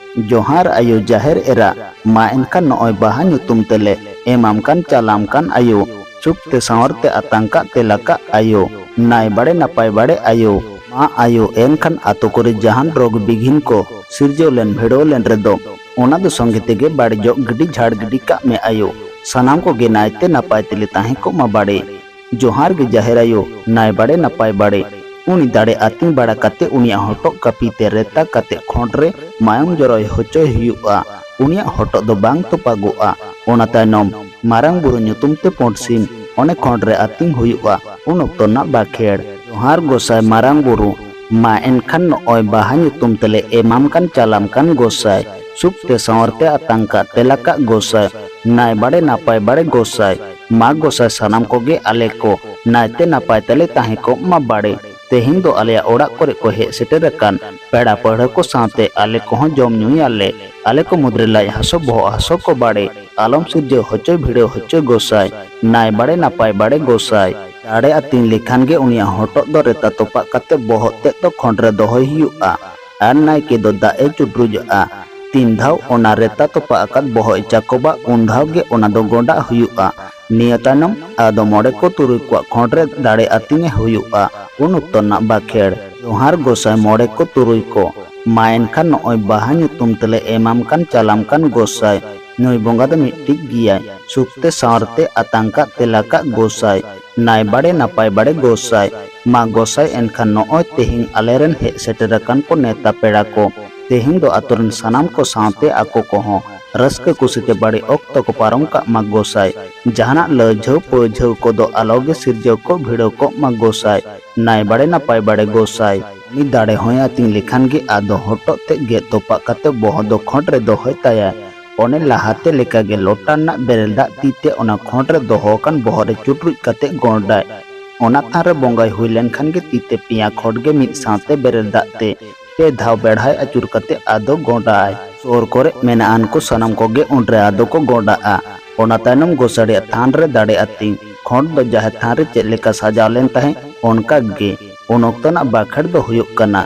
ᱡᱚᱦᱟᱨ ᱟᱭᱳ ᱡᱟᱦᱮᱨ ᱮᱨᱟ, ᱢᱟ ᱮᱱᱠᱷᱟᱱ ᱱᱚᱜᱼᱚᱭ ᱵᱟᱦᱟ ᱧᱩᱛᱩᱢ ᱛᱮᱞᱮ ᱮᱢᱟᱢ ᱠᱟᱱ ᱪᱟᱞᱟᱢ ᱠᱟᱱ ᱟᱭᱳ, ᱥᱩᱠ ᱛᱮ ᱥᱟᱶᱟᱨ ᱛᱮ ᱟᱛᱟᱝ ᱠᱟᱜ ᱛᱮᱞᱟ ᱠᱟᱜ ᱟᱭᱳ, ᱱᱟᱭ ᱵᱟᱲᱮ ᱱᱟᱯᱟᱭ ᱵᱟᱲᱮ ᱟᱭᱳ, ᱢᱟ ᱟᱭᱳ ᱮᱱᱠᱷᱟᱱ ᱟᱛᱳ ᱠᱚᱨᱮ ᱡᱟᱦᱟᱱ ᱨᱳᱜᱽ ᱵᱤᱜᱷᱤᱱ ᱠᱚ ᱥᱤᱨᱡᱟᱹᱣ ᱞᱮᱱ ᱵᱷᱤᱲᱟᱹᱣ ᱞᱮᱱ ᱨᱮᱫᱚ ᱚᱱᱟ ᱫᱚ ᱥᱚᱸᱜᱮ ᱛᱮᱜᱮ ᱵᱟᱹᱲᱤᱡᱚᱜ ᱜᱤᱰᱤ ᱡᱷᱟᱲ ᱜᱤᱰᱤ ᱠᱟᱜ ᱢᱮ ᱟᱭᱳ, ᱥᱟᱱᱟᱢ ᱠᱚᱜᱮ ᱱᱟᱭᱛᱮ ᱱᱟᱯᱟᱭ ᱛᱮᱞᱮ ᱛᱟᱦᱮᱸ ᱠᱚᱜ ᱢᱟ ᱵᱟᱲᱮ᱾ ᱡᱚᱦᱟᱨ ᱜᱮ ᱡᱟᱦᱮᱨ ᱟᱭᱳ, ᱱᱟᱭ ᱵᱟᱲᱮ ᱱᱟᱯᱟᱭ ᱵᱟᱲᱮ᱾ ᱩᱱᱤ ᱫᱟᱲᱮ ᱟᱹᱛᱤᱧ ᱵᱟᱲᱟ ᱠᱟᱛᱮ ᱩᱱᱤᱭᱟᱜ ᱦᱚᱴᱚᱜ ᱠᱟᱹᱯᱤ ᱛᱮ ᱨᱮᱛᱟ ᱠᱟᱛᱮ ᱠᱷᱚᱸᱰ ᱨᱮ ᱢᱟᱭᱟᱢ ᱡᱚᱨᱚᱭ ᱦᱚᱪᱚᱭ ᱦᱩᱭᱩᱜᱼᱟ᱾ ᱩᱱᱤᱭᱟᱜ ᱦᱚᱴᱚᱜ ᱫᱚ ᱵᱟᱝ ᱛᱚᱯᱟᱜᱚᱜᱼᱟ᱾ ᱚᱱᱟ ᱛᱟᱭᱱᱚᱢ ᱢᱟᱨᱟᱝ ᱵᱩᱨᱩ ᱧᱩᱛᱩᱢ ᱛᱮ ᱯᱩᱸᱰ ᱥᱤᱢ ᱚᱱᱮ ᱠᱷᱚᱸᱰ ᱨᱮ ᱟᱹᱛᱤᱧ ᱦᱩᱭᱩᱜᱼᱟ᱾ ᱩᱱ ᱚᱠᱛᱚ ᱨᱮᱱᱟᱜ ᱵᱟᱠᱷᱮᱲ᱾ ᱡᱚᱦᱟᱨ ᱜᱚᱸᱥᱟᱭ ᱢᱟᱨᱟᱝ ᱵᱩᱨᱩ, ᱢᱟ ᱮᱱᱠᱷᱟᱱ ᱱᱚᱜᱼᱚᱭ ᱵᱟᱦᱟ ᱧᱩᱛᱩᱢ ᱛᱮᱞᱮ ᱮᱢᱟᱢ ᱠᱟᱱ ᱪᱟᱞᱟᱢ ᱠᱟᱱ ᱜᱚᱸᱥᱟᱭ, ᱥᱩᱠ ᱛᱮ ᱥᱟᱶᱟᱨ ᱛᱮ ᱟᱛᱟᱝ ᱠᱟᱜ ᱛᱮᱞᱟ ᱠᱟᱜ ᱜᱚᱸᱥᱟᱭ, ᱱᱟᱭ ᱵᱟᱲᱮ ᱱᱟᱯᱟᱭ ᱵᱟᱲᱮ ᱜᱚᱸᱥᱟᱭ, ᱢᱟ ᱜᱚᱸᱥᱟᱭ ᱥᱟᱱᱟᱢ ᱠᱚᱜᱮ ᱟᱞᱮ ᱠᱚ ᱱᱟᱭᱛᱮ ᱱᱟᱯᱟᱭ ᱛᱮᱞᱮ ᱛᱟᱦᱮᱸ ᱠᱚᱜ ᱢᱟ ᱵᱟᱲᱮ᱾ ᱛᱮᱦᱮᱧ ᱫᱚ ᱟᱞᱮᱭᱟᱜ ᱚᱲᱟᱜ ᱠᱚᱨᱮ ᱠᱚ ᱦᱮᱡ ᱥᱮᱴᱮᱨ ᱟᱠᱟᱱ ᱯᱮᱲᱟ ᱯᱟᱹᱲᱦᱟᱹ ᱠᱚ ᱥᱟᱶᱛᱮ ᱟᱞᱮ ᱠᱚᱦᱚᱸ ᱡᱚᱢ ᱧᱩᱭᱟᱞᱮ᱾ ᱟᱞᱮ ᱠᱚ ᱢᱩᱫᱽᱨᱮ ᱞᱟᱡ ᱦᱟᱹᱥᱩ ᱵᱚᱦᱚᱜ ᱦᱟᱹᱥᱩ ᱠᱚ ᱵᱟᱲᱮ ᱟᱞᱚᱢ ᱥᱤᱨᱡᱟᱹᱣ ᱦᱚᱪᱚᱭ ᱵᱷᱤᱲᱟᱹᱣ ᱦᱚᱪᱚᱭ ᱜᱚᱸᱥᱟᱭ, ᱱᱟᱭ ᱵᱟᱲᱮ ᱱᱟᱯᱟᱭ ᱵᱟᱲᱮ ᱜᱚᱸᱥᱟᱭ᱾ ᱫᱟᱲᱮ ᱟᱹᱛᱤᱧ ᱞᱮᱠᱷᱟᱱ ᱜᱮ ᱩᱱᱤᱭᱟᱜ ᱦᱚᱴᱚᱜ ᱫᱚ ᱨᱮᱛᱟ ᱛᱚᱯᱟᱜ ᱠᱟᱛᱮ ᱵᱚᱦᱚᱜ ᱛᱮᱫ ᱫᱚ ᱠᱷᱚᱸᱰ ᱨᱮ ᱫᱚᱦᱚᱭ ᱦᱩᱭᱩᱜᱼᱟ᱾ ᱟᱨ ᱱᱟᱭᱠᱮ ᱫᱚ ᱫᱟᱜ ᱮ ᱪᱩᱰᱨᱩᱡᱟᱜᱼᱟ᱾ ᱛᱤᱱ ᱫᱷᱟᱣ ᱚᱱᱟ ᱨᱮᱛᱟ ᱛᱚᱯᱟᱜ ᱟᱠᱟᱫ ᱵᱚᱦᱚᱜ ᱮ ᱪᱟᱠᱚᱵᱟ, ᱩᱱ ᱫᱷᱟᱣ ᱜᱮ ᱚᱱᱟ ᱫᱚ ᱜᱚᱸᱰᱟᱜ ᱦᱩᱭᱩᱜᱼᱟ᱾ ᱱᱤᱭᱟᱹ ᱛᱟᱭᱱᱚᱢ ᱟᱫᱚ ᱢᱚᱬᱮ ᱠᱚ ᱛᱩᱨᱩᱭ ᱠᱚᱣᱟᱜ ᱠᱷᱚᱸᱰ ᱨᱮ ᱫᱟᱲᱮ ᱟᱹᱛᱤᱧᱮ ᱦᱩᱭᱩᱜᱼᱟ᱾ ᱩᱱ ᱚᱠᱛᱚ ᱨᱮᱱᱟᱜ ᱵᱟᱠᱷᱮᱲ᱾ ᱡᱚᱦᱟᱨ ᱜᱚᱸᱥᱟᱭ ᱢᱚᱬᱮ ᱠᱚ ᱛᱩᱨᱩᱭ ᱠᱚ, ᱢᱟ ᱮᱱᱠᱷᱟᱱ ᱱᱚᱜᱼᱚᱭ ᱵᱟᱦᱟ ᱧᱩᱛᱩᱢ ᱛᱮᱞᱮ ᱮᱢᱟᱢ ᱠᱟᱱ ᱪᱟᱞᱟᱢ ᱠᱟᱱ ᱜᱚᱸᱥᱟᱭ᱾ ᱱᱩᱭ ᱵᱚᱸᱜᱟ ᱫᱚ ᱢᱤᱫᱴᱤᱡ ᱜᱮᱭᱟᱭ, ᱥᱩᱠ ᱛᱮ ᱥᱟᱶᱟᱨ ᱛᱮ ᱟᱛᱟᱝ ᱠᱟᱜ ᱛᱮᱞᱟ ᱠᱟᱜ ᱜᱚᱸᱥᱟᱭ, ᱱᱟᱭ ᱵᱟᱲᱮ ᱱᱟᱯᱟᱭ ᱵᱟᱲᱮ ᱜᱚᱸᱥᱟᱭ᱾ ᱢᱟ ᱜᱚᱸᱥᱟᱭ ᱮᱱᱠᱷᱟᱱ ᱱᱚᱜᱼᱚᱭ ᱛᱮᱦᱮᱧ ᱟᱞᱮᱨᱮᱱ ᱦᱮᱡ ᱥᱮᱴᱮᱨ ᱟᱠᱟᱱ ᱠᱚ ᱱᱮᱣᱛᱟ ᱯᱮᱲᱟ ᱠᱚ, ᱛᱮᱦᱮᱧ ᱫᱚ ᱟᱛᱳ ᱨᱮᱱ ᱥᱟᱱᱟᱢ ᱠᱚ ᱥᱟᱶᱛᱮ ᱟᱠᱚ ᱠᱚᱦᱚᱸ ᱨᱟᱹᱥᱠᱟᱹ ᱠᱩᱥᱤ ᱛᱮ ᱵᱟᱹᱲᱤᱡ ᱚᱠᱛᱚ ᱠᱚ ᱯᱟᱨᱚᱢ ᱠᱟᱜ ᱢᱟ ᱜᱚᱸᱥᱟᱭ᱾ ᱡᱟᱦᱟᱱᱟᱜ ᱞᱟᱹᱡᱷᱟᱹᱣ ᱯᱟᱹᱡᱷᱟᱹᱣ ᱠᱚᱫᱚ ᱟᱞᱚ ᱜᱮ ᱥᱤᱨᱡᱟᱹᱣ ᱠᱚᱜ ᱵᱷᱤᱲᱟᱹᱣ ᱠᱚᱜ ᱢᱟ ᱜᱚᱸᱥᱟᱭ, ᱱᱟᱭ ᱵᱟᱲᱮ ᱱᱟᱯᱟᱭ ᱵᱟᱲᱮ ᱜᱚᱸᱥᱟᱭ᱾ ᱩᱱᱤ ᱫᱟᱲᱮ ᱦᱚᱸᱭ ᱟᱹᱛᱤᱧ ᱞᱮᱠᱷᱟᱱ ᱜᱮ ᱟᱫᱚ ᱦᱚᱴᱚᱜ ᱛᱮ ᱜᱮᱫ ᱛᱚᱯᱟᱜ ᱠᱟᱛᱮ ᱵᱚᱦᱚᱜ ᱫᱚ ᱠᱷᱚᱸᱰ ᱨᱮ ᱫᱚᱦᱚᱭ ᱛᱟᱭᱟᱭ᱾ ᱚᱱᱮ ᱞᱟᱦᱟᱛᱮ ᱞᱮᱠᱟᱜᱮ ᱞᱚᱴᱟ ᱨᱮᱱᱟᱜ ᱵᱮᱨᱮᱞ ᱫᱟᱜ ᱛᱤ ᱛᱮ ᱚᱱᱟ ᱠᱷᱚᱸᱰ ᱨᱮ ᱫᱚᱦᱚ ᱟᱠᱟᱱ ᱵᱚᱦᱚᱜ ᱨᱮ ᱪᱩᱴᱨᱩᱡ ᱠᱟᱛᱮ ᱜᱚᱸᱰᱟᱭ᱾ ᱚᱱᱟ ᱛᱷᱟᱱ ᱨᱮ ᱵᱚᱸᱜᱟᱭ ᱦᱩᱭ ᱞᱮᱱᱠᱷᱟᱱ ᱜᱮ ᱛᱤ ᱛᱮ ᱯᱮᱭᱟ ᱠᱷᱚᱸᱰ ᱜᱮ ᱢᱤᱫ ᱥᱟᱶᱛᱮ ᱵᱮᱨᱮᱞ ᱫᱟᱜ ᱛᱮ ᱯᱮ ᱫᱷᱟᱣ ᱵᱮᱲᱦᱟᱭ ᱟᱹᱪᱩᱨ ᱠᱟᱛᱮ ᱟᱫᱚ ᱜᱚᱸᱰᱟᱜᱼᱟᱭ᱾ ᱥᱩᱨ ᱠᱚᱨᱮ ᱢᱮᱱᱟᱜ ᱟᱱ ᱠᱚ ᱥᱟᱱᱟᱢ ᱠᱚᱜᱮ ᱩᱱᱨᱮ ᱟᱫᱚ ᱠᱚ ᱜᱚᱸᱰᱟᱜᱼᱟ᱾ ᱚᱱᱟ ᱛᱟᱭᱱᱚᱢ ᱜᱚᱸᱥᱟᱲᱤᱭᱟᱜ ᱛᱷᱟᱱ ᱨᱮ ᱫᱟᱲᱮ ᱟᱹᱛᱤᱧ᱾ ᱠᱷᱚᱸᱰ ᱫᱚ ᱡᱟᱦᱮᱨ ᱛᱷᱟᱱ ᱨᱮ ᱪᱮᱫ ᱞᱮᱠᱟ ᱥᱟᱡᱟᱣ ᱞᱮᱱ ᱛᱟᱦᱮᱸᱫ, ᱚᱱᱠᱟ ᱜᱮ᱾ ᱩᱱ ᱚᱠᱛᱚ ᱨᱮᱱᱟᱜ ᱵᱟᱠᱷᱮᱲ ᱫᱚ ᱦᱩᱭᱩᱜ ᱠᱟᱱᱟ,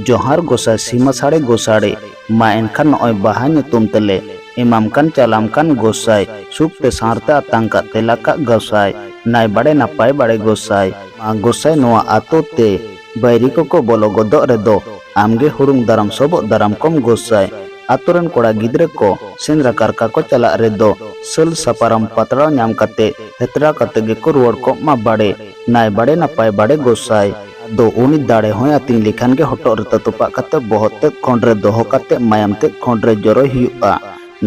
ᱡᱚᱦᱟᱨ ᱜᱚᱸᱥᱟᱭ ᱥᱤᱢᱟᱹ ᱥᱟᱲᱮ ᱜᱚᱸᱥᱟᱲᱮ, ᱢᱟ ᱮᱱᱠᱷᱟᱱ ᱱᱚᱜᱼᱚᱭ ᱵᱟᱦᱟ ᱧᱩᱛᱩᱢ ᱛᱮᱞᱮ ᱮᱢᱟᱢ ᱠᱟᱱ ᱪᱟᱞᱟᱢ ᱠᱟᱱ ᱜᱚᱸᱥᱟᱭ, ᱥᱩᱠ ᱛᱮ ᱥᱟᱶᱛᱮ ᱟᱛᱟᱝ ᱠᱟᱜ ᱛᱮᱞᱟ ᱠᱟᱜ ᱜᱚᱸᱥᱟᱭ, ᱱᱟᱭ ᱵᱟᱲᱮ ᱱᱟᱯᱟᱭ ᱵᱟᱲᱮ ᱜᱚᱸᱥᱟᱭ᱾ ᱢᱟ ᱜᱚᱸᱥᱟᱭ ᱱᱚᱣᱟ ᱟᱛᱳ ᱛᱮ ᱵᱟᱹᱭᱨᱤ ᱠᱚᱠᱚ ᱵᱚᱞᱚ ᱜᱚᱫᱚᱜ ᱨᱮᱫᱚ ᱟᱢᱜᱮ ᱦᱩᱲᱩᱝ ᱫᱟᱨᱟᱢ ᱥᱚᱵᱚᱜ ᱫᱟᱨᱟᱢ ᱠᱚᱢ ᱜᱚᱸᱥᱟᱭ᱾ ᱟᱛᱳ ᱨᱮᱱ ᱠᱚᱲᱟ ᱜᱤᱫᱽᱨᱟᱹ ᱠᱚ ᱥᱮᱸᱫᱽᱨᱟ ᱠᱟᱨᱠᱟ ᱠᱚ ᱪᱟᱞᱟᱜ ᱨᱮᱫᱚ ᱥᱟᱹᱞ ᱥᱟᱯᱟᱨᱟᱢ ᱯᱟᱛᱲᱟᱣ ᱧᱟᱢ ᱠᱟᱛᱮ ᱦᱮᱛᱨᱟ ᱠᱟᱛᱮ ᱜᱮᱠᱚ ᱨᱩᱣᱟᱹᱲ ᱠᱚᱜ ᱢᱟ ᱵᱟᱲᱮ, ᱱᱟᱭ ᱵᱟᱲᱮ ᱱᱟᱯᱟᱭ ᱵᱟᱲᱮ ᱜᱚᱸᱥᱟᱭ᱾ ᱟᱫᱚ ᱩᱱᱤ ᱫᱟᱲᱮ ᱦᱚᱸᱭ ᱟᱹᱛᱤᱧ ᱞᱮᱠᱷᱟᱱ ᱜᱮ ᱦᱚᱴᱚᱜ ᱨᱮ ᱛᱚᱯᱟᱜ ᱠᱟᱛᱮ ᱵᱚᱦᱚᱜ ᱛᱮᱫ ᱠᱷᱚᱸᱰ ᱨᱮ ᱫᱚᱦᱚ ᱠᱟᱛᱮ ᱢᱟᱭᱟᱢ ᱛᱮᱫ ᱠᱷᱚᱸᱰ ᱨᱮ ᱡᱚᱨᱚᱭ ᱦᱩᱭᱩᱜᱼᱟ᱾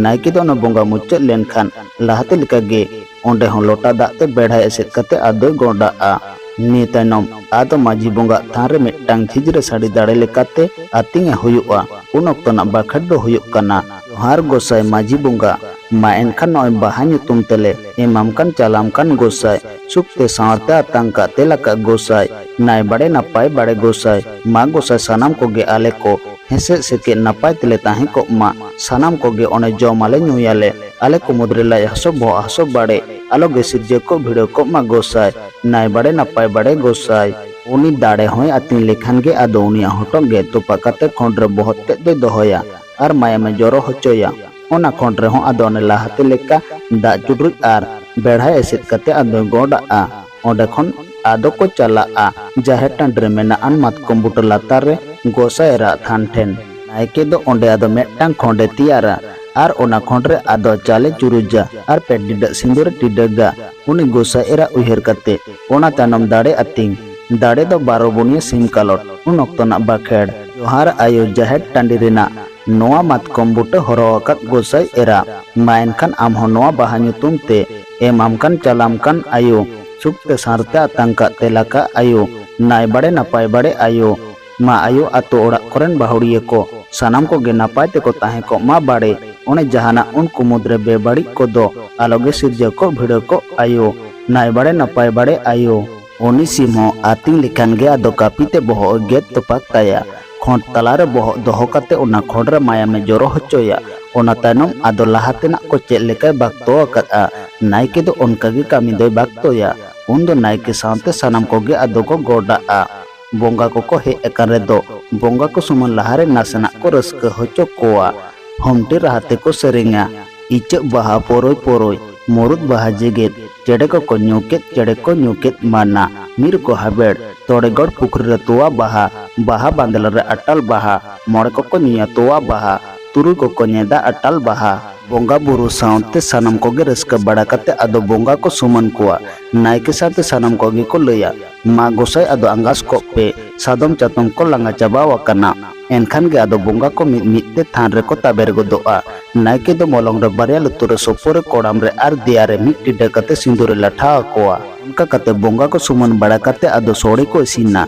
ᱱᱟᱭᱠᱮ ᱫᱚ ᱚᱱᱟ ᱵᱚᱸᱜᱟ ᱢᱩᱪᱟᱹᱫ ᱞᱮᱱᱠᱷᱟᱱ ᱞᱟᱦᱟᱛᱮ ᱞᱮᱠᱟᱜᱮ ᱚᱸᱰᱮ ᱦᱚᱸ ᱞᱚᱴᱟ ᱫᱟᱜ ᱛᱮ ᱵᱮᱲᱦᱟᱭ ᱮᱥᱮᱫ ᱠᱟᱛᱮ ᱟᱫᱚᱭ ᱜᱚᱸᱰᱟᱜᱼᱟ᱾ ᱱᱤᱭᱟᱹ ᱛᱟᱭᱱᱚᱢ ᱟᱫᱚ ᱢᱟᱹᱡᱷᱤ ᱵᱚᱸᱜᱟ ᱛᱷᱟᱱ ᱨᱮ ᱢᱤᱫᱴᱟᱝ ᱡᱷᱤᱡᱽᱨᱟᱹ ᱥᱟᱹᱰᱤ ᱫᱟᱲᱮ ᱞᱮᱠᱟᱛᱮ ᱟᱹᱛᱤᱧᱮ ᱦᱩᱭᱩᱜᱼᱟ᱾ ᱩᱱ ᱚᱠᱛᱚ ᱨᱮᱱᱟᱜ ᱵᱟᱠᱷᱮᱲ ᱫᱚ ᱦᱩᱭᱩᱜ ᱠᱟᱱᱟ, ᱡᱚᱦᱟᱨ ᱜᱚᱸᱥᱟᱭ ᱢᱟᱹᱡᱷᱤ ᱵᱚᱸᱜᱟ, ᱢᱟ ᱮᱱᱠᱷᱟᱱ ᱱᱚᱜᱼᱚᱭ ᱵᱟᱦᱟ ᱧᱩᱛᱩᱢ ᱛᱮᱞᱮ ᱮᱢᱟᱢ ᱠᱟᱱ ᱪᱟᱞᱟᱢ ᱠᱟᱱ ᱜᱚᱸᱥᱟᱭ, ᱥᱩᱠ ᱛᱮ ᱥᱟᱶᱛᱮ ᱟᱛᱟᱝ ᱠᱟᱜ ᱛᱮᱞᱟ ᱠᱟᱜ ᱜᱚᱸᱥᱟᱭ, ᱱᱟᱭ ᱵᱟᱲᱮ ᱱᱟᱯᱟᱭ ᱵᱟᱲᱮ ᱜᱚᱸᱥᱟᱭ, ᱢᱟ ᱜᱚᱸᱥᱟᱭ ᱥᱟᱱᱟᱢ ᱠᱚᱜᱮ ᱟᱞᱮ ᱠᱚ ᱦᱮᱸᱥᱮᱡ ᱥᱮᱠᱮᱡ ᱱᱟᱯᱟᱭ ᱛᱮᱞᱮ ᱛᱟᱦᱮᱸ ᱠᱚᱜ ᱢᱟ, ᱥᱟᱱᱟᱢ ᱠᱚᱜᱮ ᱚᱱᱮ ᱡᱚᱢ ᱟᱞᱮ ᱧᱩᱭᱟᱞᱮ, ᱟᱞᱮ ᱠᱚ ᱢᱩᱫᱽᱨᱮ ᱞᱟᱡ ᱦᱟᱹᱥᱩ ᱵᱚᱦᱚᱜ ᱦᱟᱹᱥᱩ ᱵᱟᱲᱮ ᱟᱞᱚ ᱜᱮ ᱥᱤᱨᱡᱟᱹᱣ ᱠᱚᱜ ᱵᱷᱤᱲᱟᱹᱣ ᱠᱚᱜ ᱢᱟ ᱜᱚᱸᱥᱟᱭ, ᱱᱟᱭ ᱵᱟᱲᱮ ᱱᱟᱯᱟᱭ ᱵᱟᱲᱮ ᱜᱚᱸᱥᱟᱭ᱾ ᱩᱱᱤ ᱫᱟᱲᱮ ᱦᱚᱸᱭ ᱟᱹᱛᱤᱧ ᱞᱮᱠᱷᱟᱱ ᱜᱮ ᱟᱫᱚ ᱩᱱᱤᱭᱟᱜ ᱦᱚᱴᱚᱜ ᱜᱮ ᱛᱚᱯᱟ ᱠᱟᱛᱮ ᱠᱷᱚᱸᱰ ᱨᱮ ᱵᱚᱦᱚᱜ ᱛᱮᱫ ᱫᱚᱭ ᱫᱚᱦᱚᱭᱟ ᱟᱨ ᱢᱟᱭᱟᱢᱮ ᱡᱚᱨᱚ ᱦᱚᱪᱚᱭᱟ᱾ ᱚᱱᱟ ᱠᱷᱚᱸᱰ ᱨᱮᱦᱚᱸ ᱟᱫᱚ ᱚᱱᱮ ᱞᱟᱦᱟᱛᱮ ᱞᱮᱠᱟ ᱫᱟᱜ ᱪᱩᱰᱨᱩᱡ ᱟᱨ ᱵᱮᱲᱦᱟᱭ ᱮᱥᱮᱫ ᱠᱟᱛᱮ ᱟᱫᱚᱭ ᱜᱚᱸᱰᱟᱜᱼᱟ᱾ ᱚᱸᱰᱮ ᱠᱷᱚᱱ ᱟᱫᱚ ᱠᱚ ᱪᱟᱞᱟᱜᱼᱟ ᱡᱟᱦᱮᱨ ᱴᱟᱺᱰᱤ ᱨᱮ ᱢᱮᱱᱟᱜ ᱟᱱ ᱢᱟᱛᱠᱚᱢ ᱵᱩᱴᱟᱹ ᱞᱟᱛᱟᱨ ᱨᱮ ᱜᱚᱸᱥᱟᱭ ᱮᱨᱟᱜ ᱛᱷᱟᱱ ᱴᱷᱮᱱ᱾ ᱱᱟᱭᱠᱮ ᱫᱚ ᱚᱸᱰᱮ ᱟᱫᱚ ᱢᱤᱫᱴᱟᱝ ᱠᱷᱚᱸᱰᱮ ᱛᱮᱭᱟᱨᱟ ᱟᱨ ᱚᱱᱟ ᱠᱷᱚᱸᱰ ᱨᱮ ᱟᱫᱚ ᱪᱟᱞᱮ ᱪᱩᱨᱩᱡᱟ ᱟᱨ ᱯᱮ ᱰᱤᱰᱟᱹᱜ ᱥᱤᱸᱫᱩᱨᱮ ᱴᱤᱰᱟᱹᱜᱟ ᱩᱱᱤ ᱜᱚᱸᱥᱟᱭ ᱮᱨᱟ ᱩᱭᱦᱟᱹᱨ ᱠᱟᱛᱮ᱾ ᱚᱱᱟ ᱛᱟᱭᱱᱚᱢ ᱫᱟᱲᱮ ᱟᱹᱛᱤᱧ᱾ ᱫᱟᱲᱮ ᱫᱚ ᱵᱟᱨᱚ ᱵᱩᱱᱤᱭᱟᱹ ᱥᱤᱢ ᱠᱟᱞᱚᱴ᱾ ᱩᱱ ᱚᱠᱛᱚ ᱨᱮᱱᱟᱜ ᱵᱟᱠᱷᱮᱲ᱾ ᱡᱚᱦᱟᱨ ᱟᱭᱳ ᱡᱟᱦᱮᱨ ᱴᱟᱺᱰᱤ ᱨᱮᱱᱟᱜ ᱱᱚᱣᱟ ᱢᱟᱛᱠᱚᱢ ᱵᱩᱴᱟᱹ ᱦᱚᱨᱚ ᱟᱠᱟᱫ ᱜᱚᱸᱥᱟᱭ ᱮᱨᱟ, ᱢᱟ ᱮᱱᱠᱷᱟᱱ ᱟᱢ ᱦᱚᱸ ᱱᱚᱣᱟ ᱵᱟᱦᱟ ᱧᱩᱛᱩᱢ ᱛᱮ ᱮᱢᱟᱢ ᱠᱟᱱ ᱪᱟᱞᱟᱢ ᱠᱟᱱ ᱟᱭᱳ, ᱥᱩᱠ ᱛᱮ ᱥᱟᱨ ᱛᱮ ᱟᱛᱟᱝ ᱠᱟᱜ ᱛᱮᱞᱟ ᱠᱟᱜ ᱟᱭᱳ, ᱱᱟᱭ ᱵᱟᱲᱮ ᱱᱟᱯᱟᱭ ᱵᱟᱲᱮ ᱟᱭᱳ, ᱢᱟ ᱟᱭᱳ ᱟᱛᱳ ᱚᱲᱟᱜ ᱠᱚᱨᱮᱱ ᱵᱟᱹᱦᱩᱲᱤᱭᱟᱹ ᱠᱚ ᱥᱟᱱᱟᱢ ᱠᱚᱜᱮ ᱱᱟᱯᱟᱭ ᱛᱮᱠᱚ ᱛᱟᱦᱮᱸ ᱠᱚᱜ ᱢᱟ ᱵᱟᱲᱮ, ᱚᱱᱮ ᱡᱟᱦᱟᱱᱟᱜ ᱩᱱᱠᱩ ᱢᱩᱫᱽᱨᱮ ᱵᱮᱵᱟᱹᱲᱤᱡ ᱠᱚᱫᱚ ᱟᱞᱚᱜᱮ ᱥᱤᱨᱡᱟᱹᱣ ᱠᱚᱜ ᱵᱷᱤᱲᱟᱹᱣ ᱠᱚᱜ ᱟᱭᱳ, ᱱᱟᱭ ᱵᱟᱲᱮ ᱱᱟᱯᱟᱭ ᱵᱟᱲᱮ ᱟᱭᱳ᱾ ᱩᱱᱤ ᱥᱤᱢ ᱦᱚᱸ ᱟᱹᱛᱤᱧ ᱞᱮᱠᱷᱟᱱ ᱜᱮ ᱟᱫᱚ ᱠᱟᱹᱯᱤ ᱛᱮ ᱵᱚᱦᱚᱜ ᱮ ᱜᱮᱫ ᱛᱚᱯᱟᱜ ᱛᱟᱭᱟ᱾ ᱠᱷᱚᱸᱰ ᱛᱟᱞᱟᱨᱮ ᱵᱚᱦᱚᱜ ᱫᱚᱦᱚ ᱠᱟᱛᱮ ᱚᱱᱟ ᱠᱷᱚᱸᱰ ᱨᱮ ᱢᱟᱭᱟᱢᱮ ᱡᱚᱨᱚ ᱦᱚᱪᱚᱭᱟ᱾ ᱚᱱᱟ ᱛᱟᱭᱱᱚᱢ ᱟᱫᱚ ᱞᱟᱦᱟ ᱛᱮᱱᱟᱜ ᱠᱚ ᱪᱮᱫ ᱞᱮᱠᱟᱭ ᱵᱟᱠᱛᱚ ᱟᱠᱟᱫᱼᱟ, ᱱᱟᱭᱠᱮ ᱫᱚ ᱚᱱᱠᱟ ᱜᱮ ᱠᱟᱹᱢᱤ ᱫᱚᱭ ᱵᱟᱠᱛᱚᱭᱟ᱾ ᱩᱱ ᱫᱚ ᱱᱟᱭᱠᱮ ᱥᱟᱶᱛᱮ ᱥᱟᱱᱟᱢ ᱠᱚᱜᱮ ᱟᱫᱚ ᱠᱚ ᱜᱚᱰᱟᱜᱼᱟ᱾ ᱵᱚᱸᱜᱟ ᱠᱚᱠᱚ ᱦᱮᱡ ᱟᱠᱟᱱ ᱨᱮᱫᱚ ᱵᱚᱸᱜᱟ ᱠᱚ ᱥᱩᱢᱟᱹᱱ ᱞᱟᱦᱟᱨᱮ ᱱᱟᱥᱮᱱᱟᱜ ᱠᱚ ᱨᱟᱹᱥᱠᱟᱹ ᱦᱚᱪᱚ ᱠᱚᱣᱟ᱾ ᱦᱚᱢᱴᱤ ᱨᱟᱦᱟ ᱛᱮᱠᱚ ᱥᱮᱨᱮᱧᱟ, ᱤᱪᱟᱹᱜ ᱵᱟᱦᱟ ᱯᱚᱨᱚᱭ ᱯᱚᱨᱚᱭ, ᱢᱩᱨᱩᱫ ᱵᱟᱦᱟ ᱡᱮᱜᱮᱫ, ᱪᱮᱬᱮ ᱠᱚᱠᱚ ᱧᱩ ᱠᱮᱫ, ᱪᱮᱬᱮ ᱠᱚ ᱧᱩ ᱠᱮᱫ ᱢᱟᱱᱟ, ᱢᱤᱨᱩ ᱠᱚ ᱦᱟᱵᱮᱲ, ᱛᱚᱲᱮ ᱜᱚᱲ ᱯᱩᱠᱷᱨᱤ ᱨᱮ ᱛᱚᱣᱟ ᱵᱟᱦᱟ, ᱵᱟᱦᱟ ᱵᱟᱸᱫᱽᱞᱟ ᱨᱮ ᱟᱴᱟᱞ ᱵᱟᱦᱟ, ᱢᱚᱬᱮ ᱠᱚᱠᱚ ᱧᱩᱭᱟ ᱛᱚᱣᱟ ᱵᱟᱦᱟ, ᱛᱩᱨᱩᱭ ᱠᱚᱠᱚ ᱧᱮᱫᱟ ᱟᱴᱟᱞ ᱵᱟᱦᱟ᱾ ᱵᱚᱸᱜᱟ ᱵᱩᱨᱩ ᱥᱟᱶᱛᱮ ᱥᱟᱱᱟᱢ ᱠᱚᱜᱮ ᱨᱟᱹᱥᱠᱟᱹ ᱵᱟᱲᱟ ᱠᱟᱛᱮ ᱟᱫᱚ ᱵᱚᱸᱜᱟ ᱠᱚ ᱥᱩᱢᱟᱹᱱ ᱠᱚᱣᱟ᱾ ᱱᱟᱭᱠᱮ ᱥᱟᱶᱛᱮ ᱥᱟᱱᱟᱢ ᱠᱚᱜᱮ ᱠᱚ ᱞᱟᱹᱭᱟ, ᱢᱟ ᱜᱚᱸᱥᱟᱭ ᱟᱫᱚ ᱟᱸᱜᱟᱥ ᱠᱚᱜ ᱯᱮ, ᱥᱟᱫᱚᱢ ᱪᱟᱛᱚᱢ ᱠᱚ ᱞᱟᱸᱜᱟ ᱪᱟᱵᱟᱣ ᱟᱠᱟᱱᱟ᱾ ᱮᱱᱠᱷᱟᱱ ᱜᱮ ᱟᱫᱚ ᱵᱚᱸᱜᱟ ᱠᱚ ᱢᱤᱫ ᱢᱤᱫ ᱛᱮ ᱛᱷᱟᱱ ᱨᱮᱠᱚ ᱛᱟᱵᱮᱨ ᱜᱚᱫᱚᱜᱼᱟ᱾ ᱱᱟᱭᱠᱮ ᱫᱚ ᱢᱚᱞᱚᱝ ᱨᱮ ᱵᱟᱨᱭᱟ, ᱞᱩᱛᱩᱨ ᱨᱮ ᱥᱚᱯᱚ ᱨᱮ ᱠᱚᱲᱟᱢ ᱨᱮ ᱟᱨ ᱫᱮᱭᱟ ᱨᱮ ᱢᱤᱫ ᱴᱤᱰᱟᱹ ᱠᱟᱛᱮ ᱥᱤᱸᱫᱩᱨ ᱮ ᱞᱟᱴᱷᱟ ᱟᱠᱚᱣᱟ᱾ ᱚᱱᱠᱟ ᱠᱟᱛᱮ ᱵᱚᱸᱜᱟ ᱠᱚ ᱥᱩᱢᱟᱹᱱ ᱵᱟᱲᱟ ᱠᱟᱛᱮ ᱟᱫᱚ ᱥᱚᱲᱮ ᱠᱚ ᱤᱥᱤᱱᱟ᱾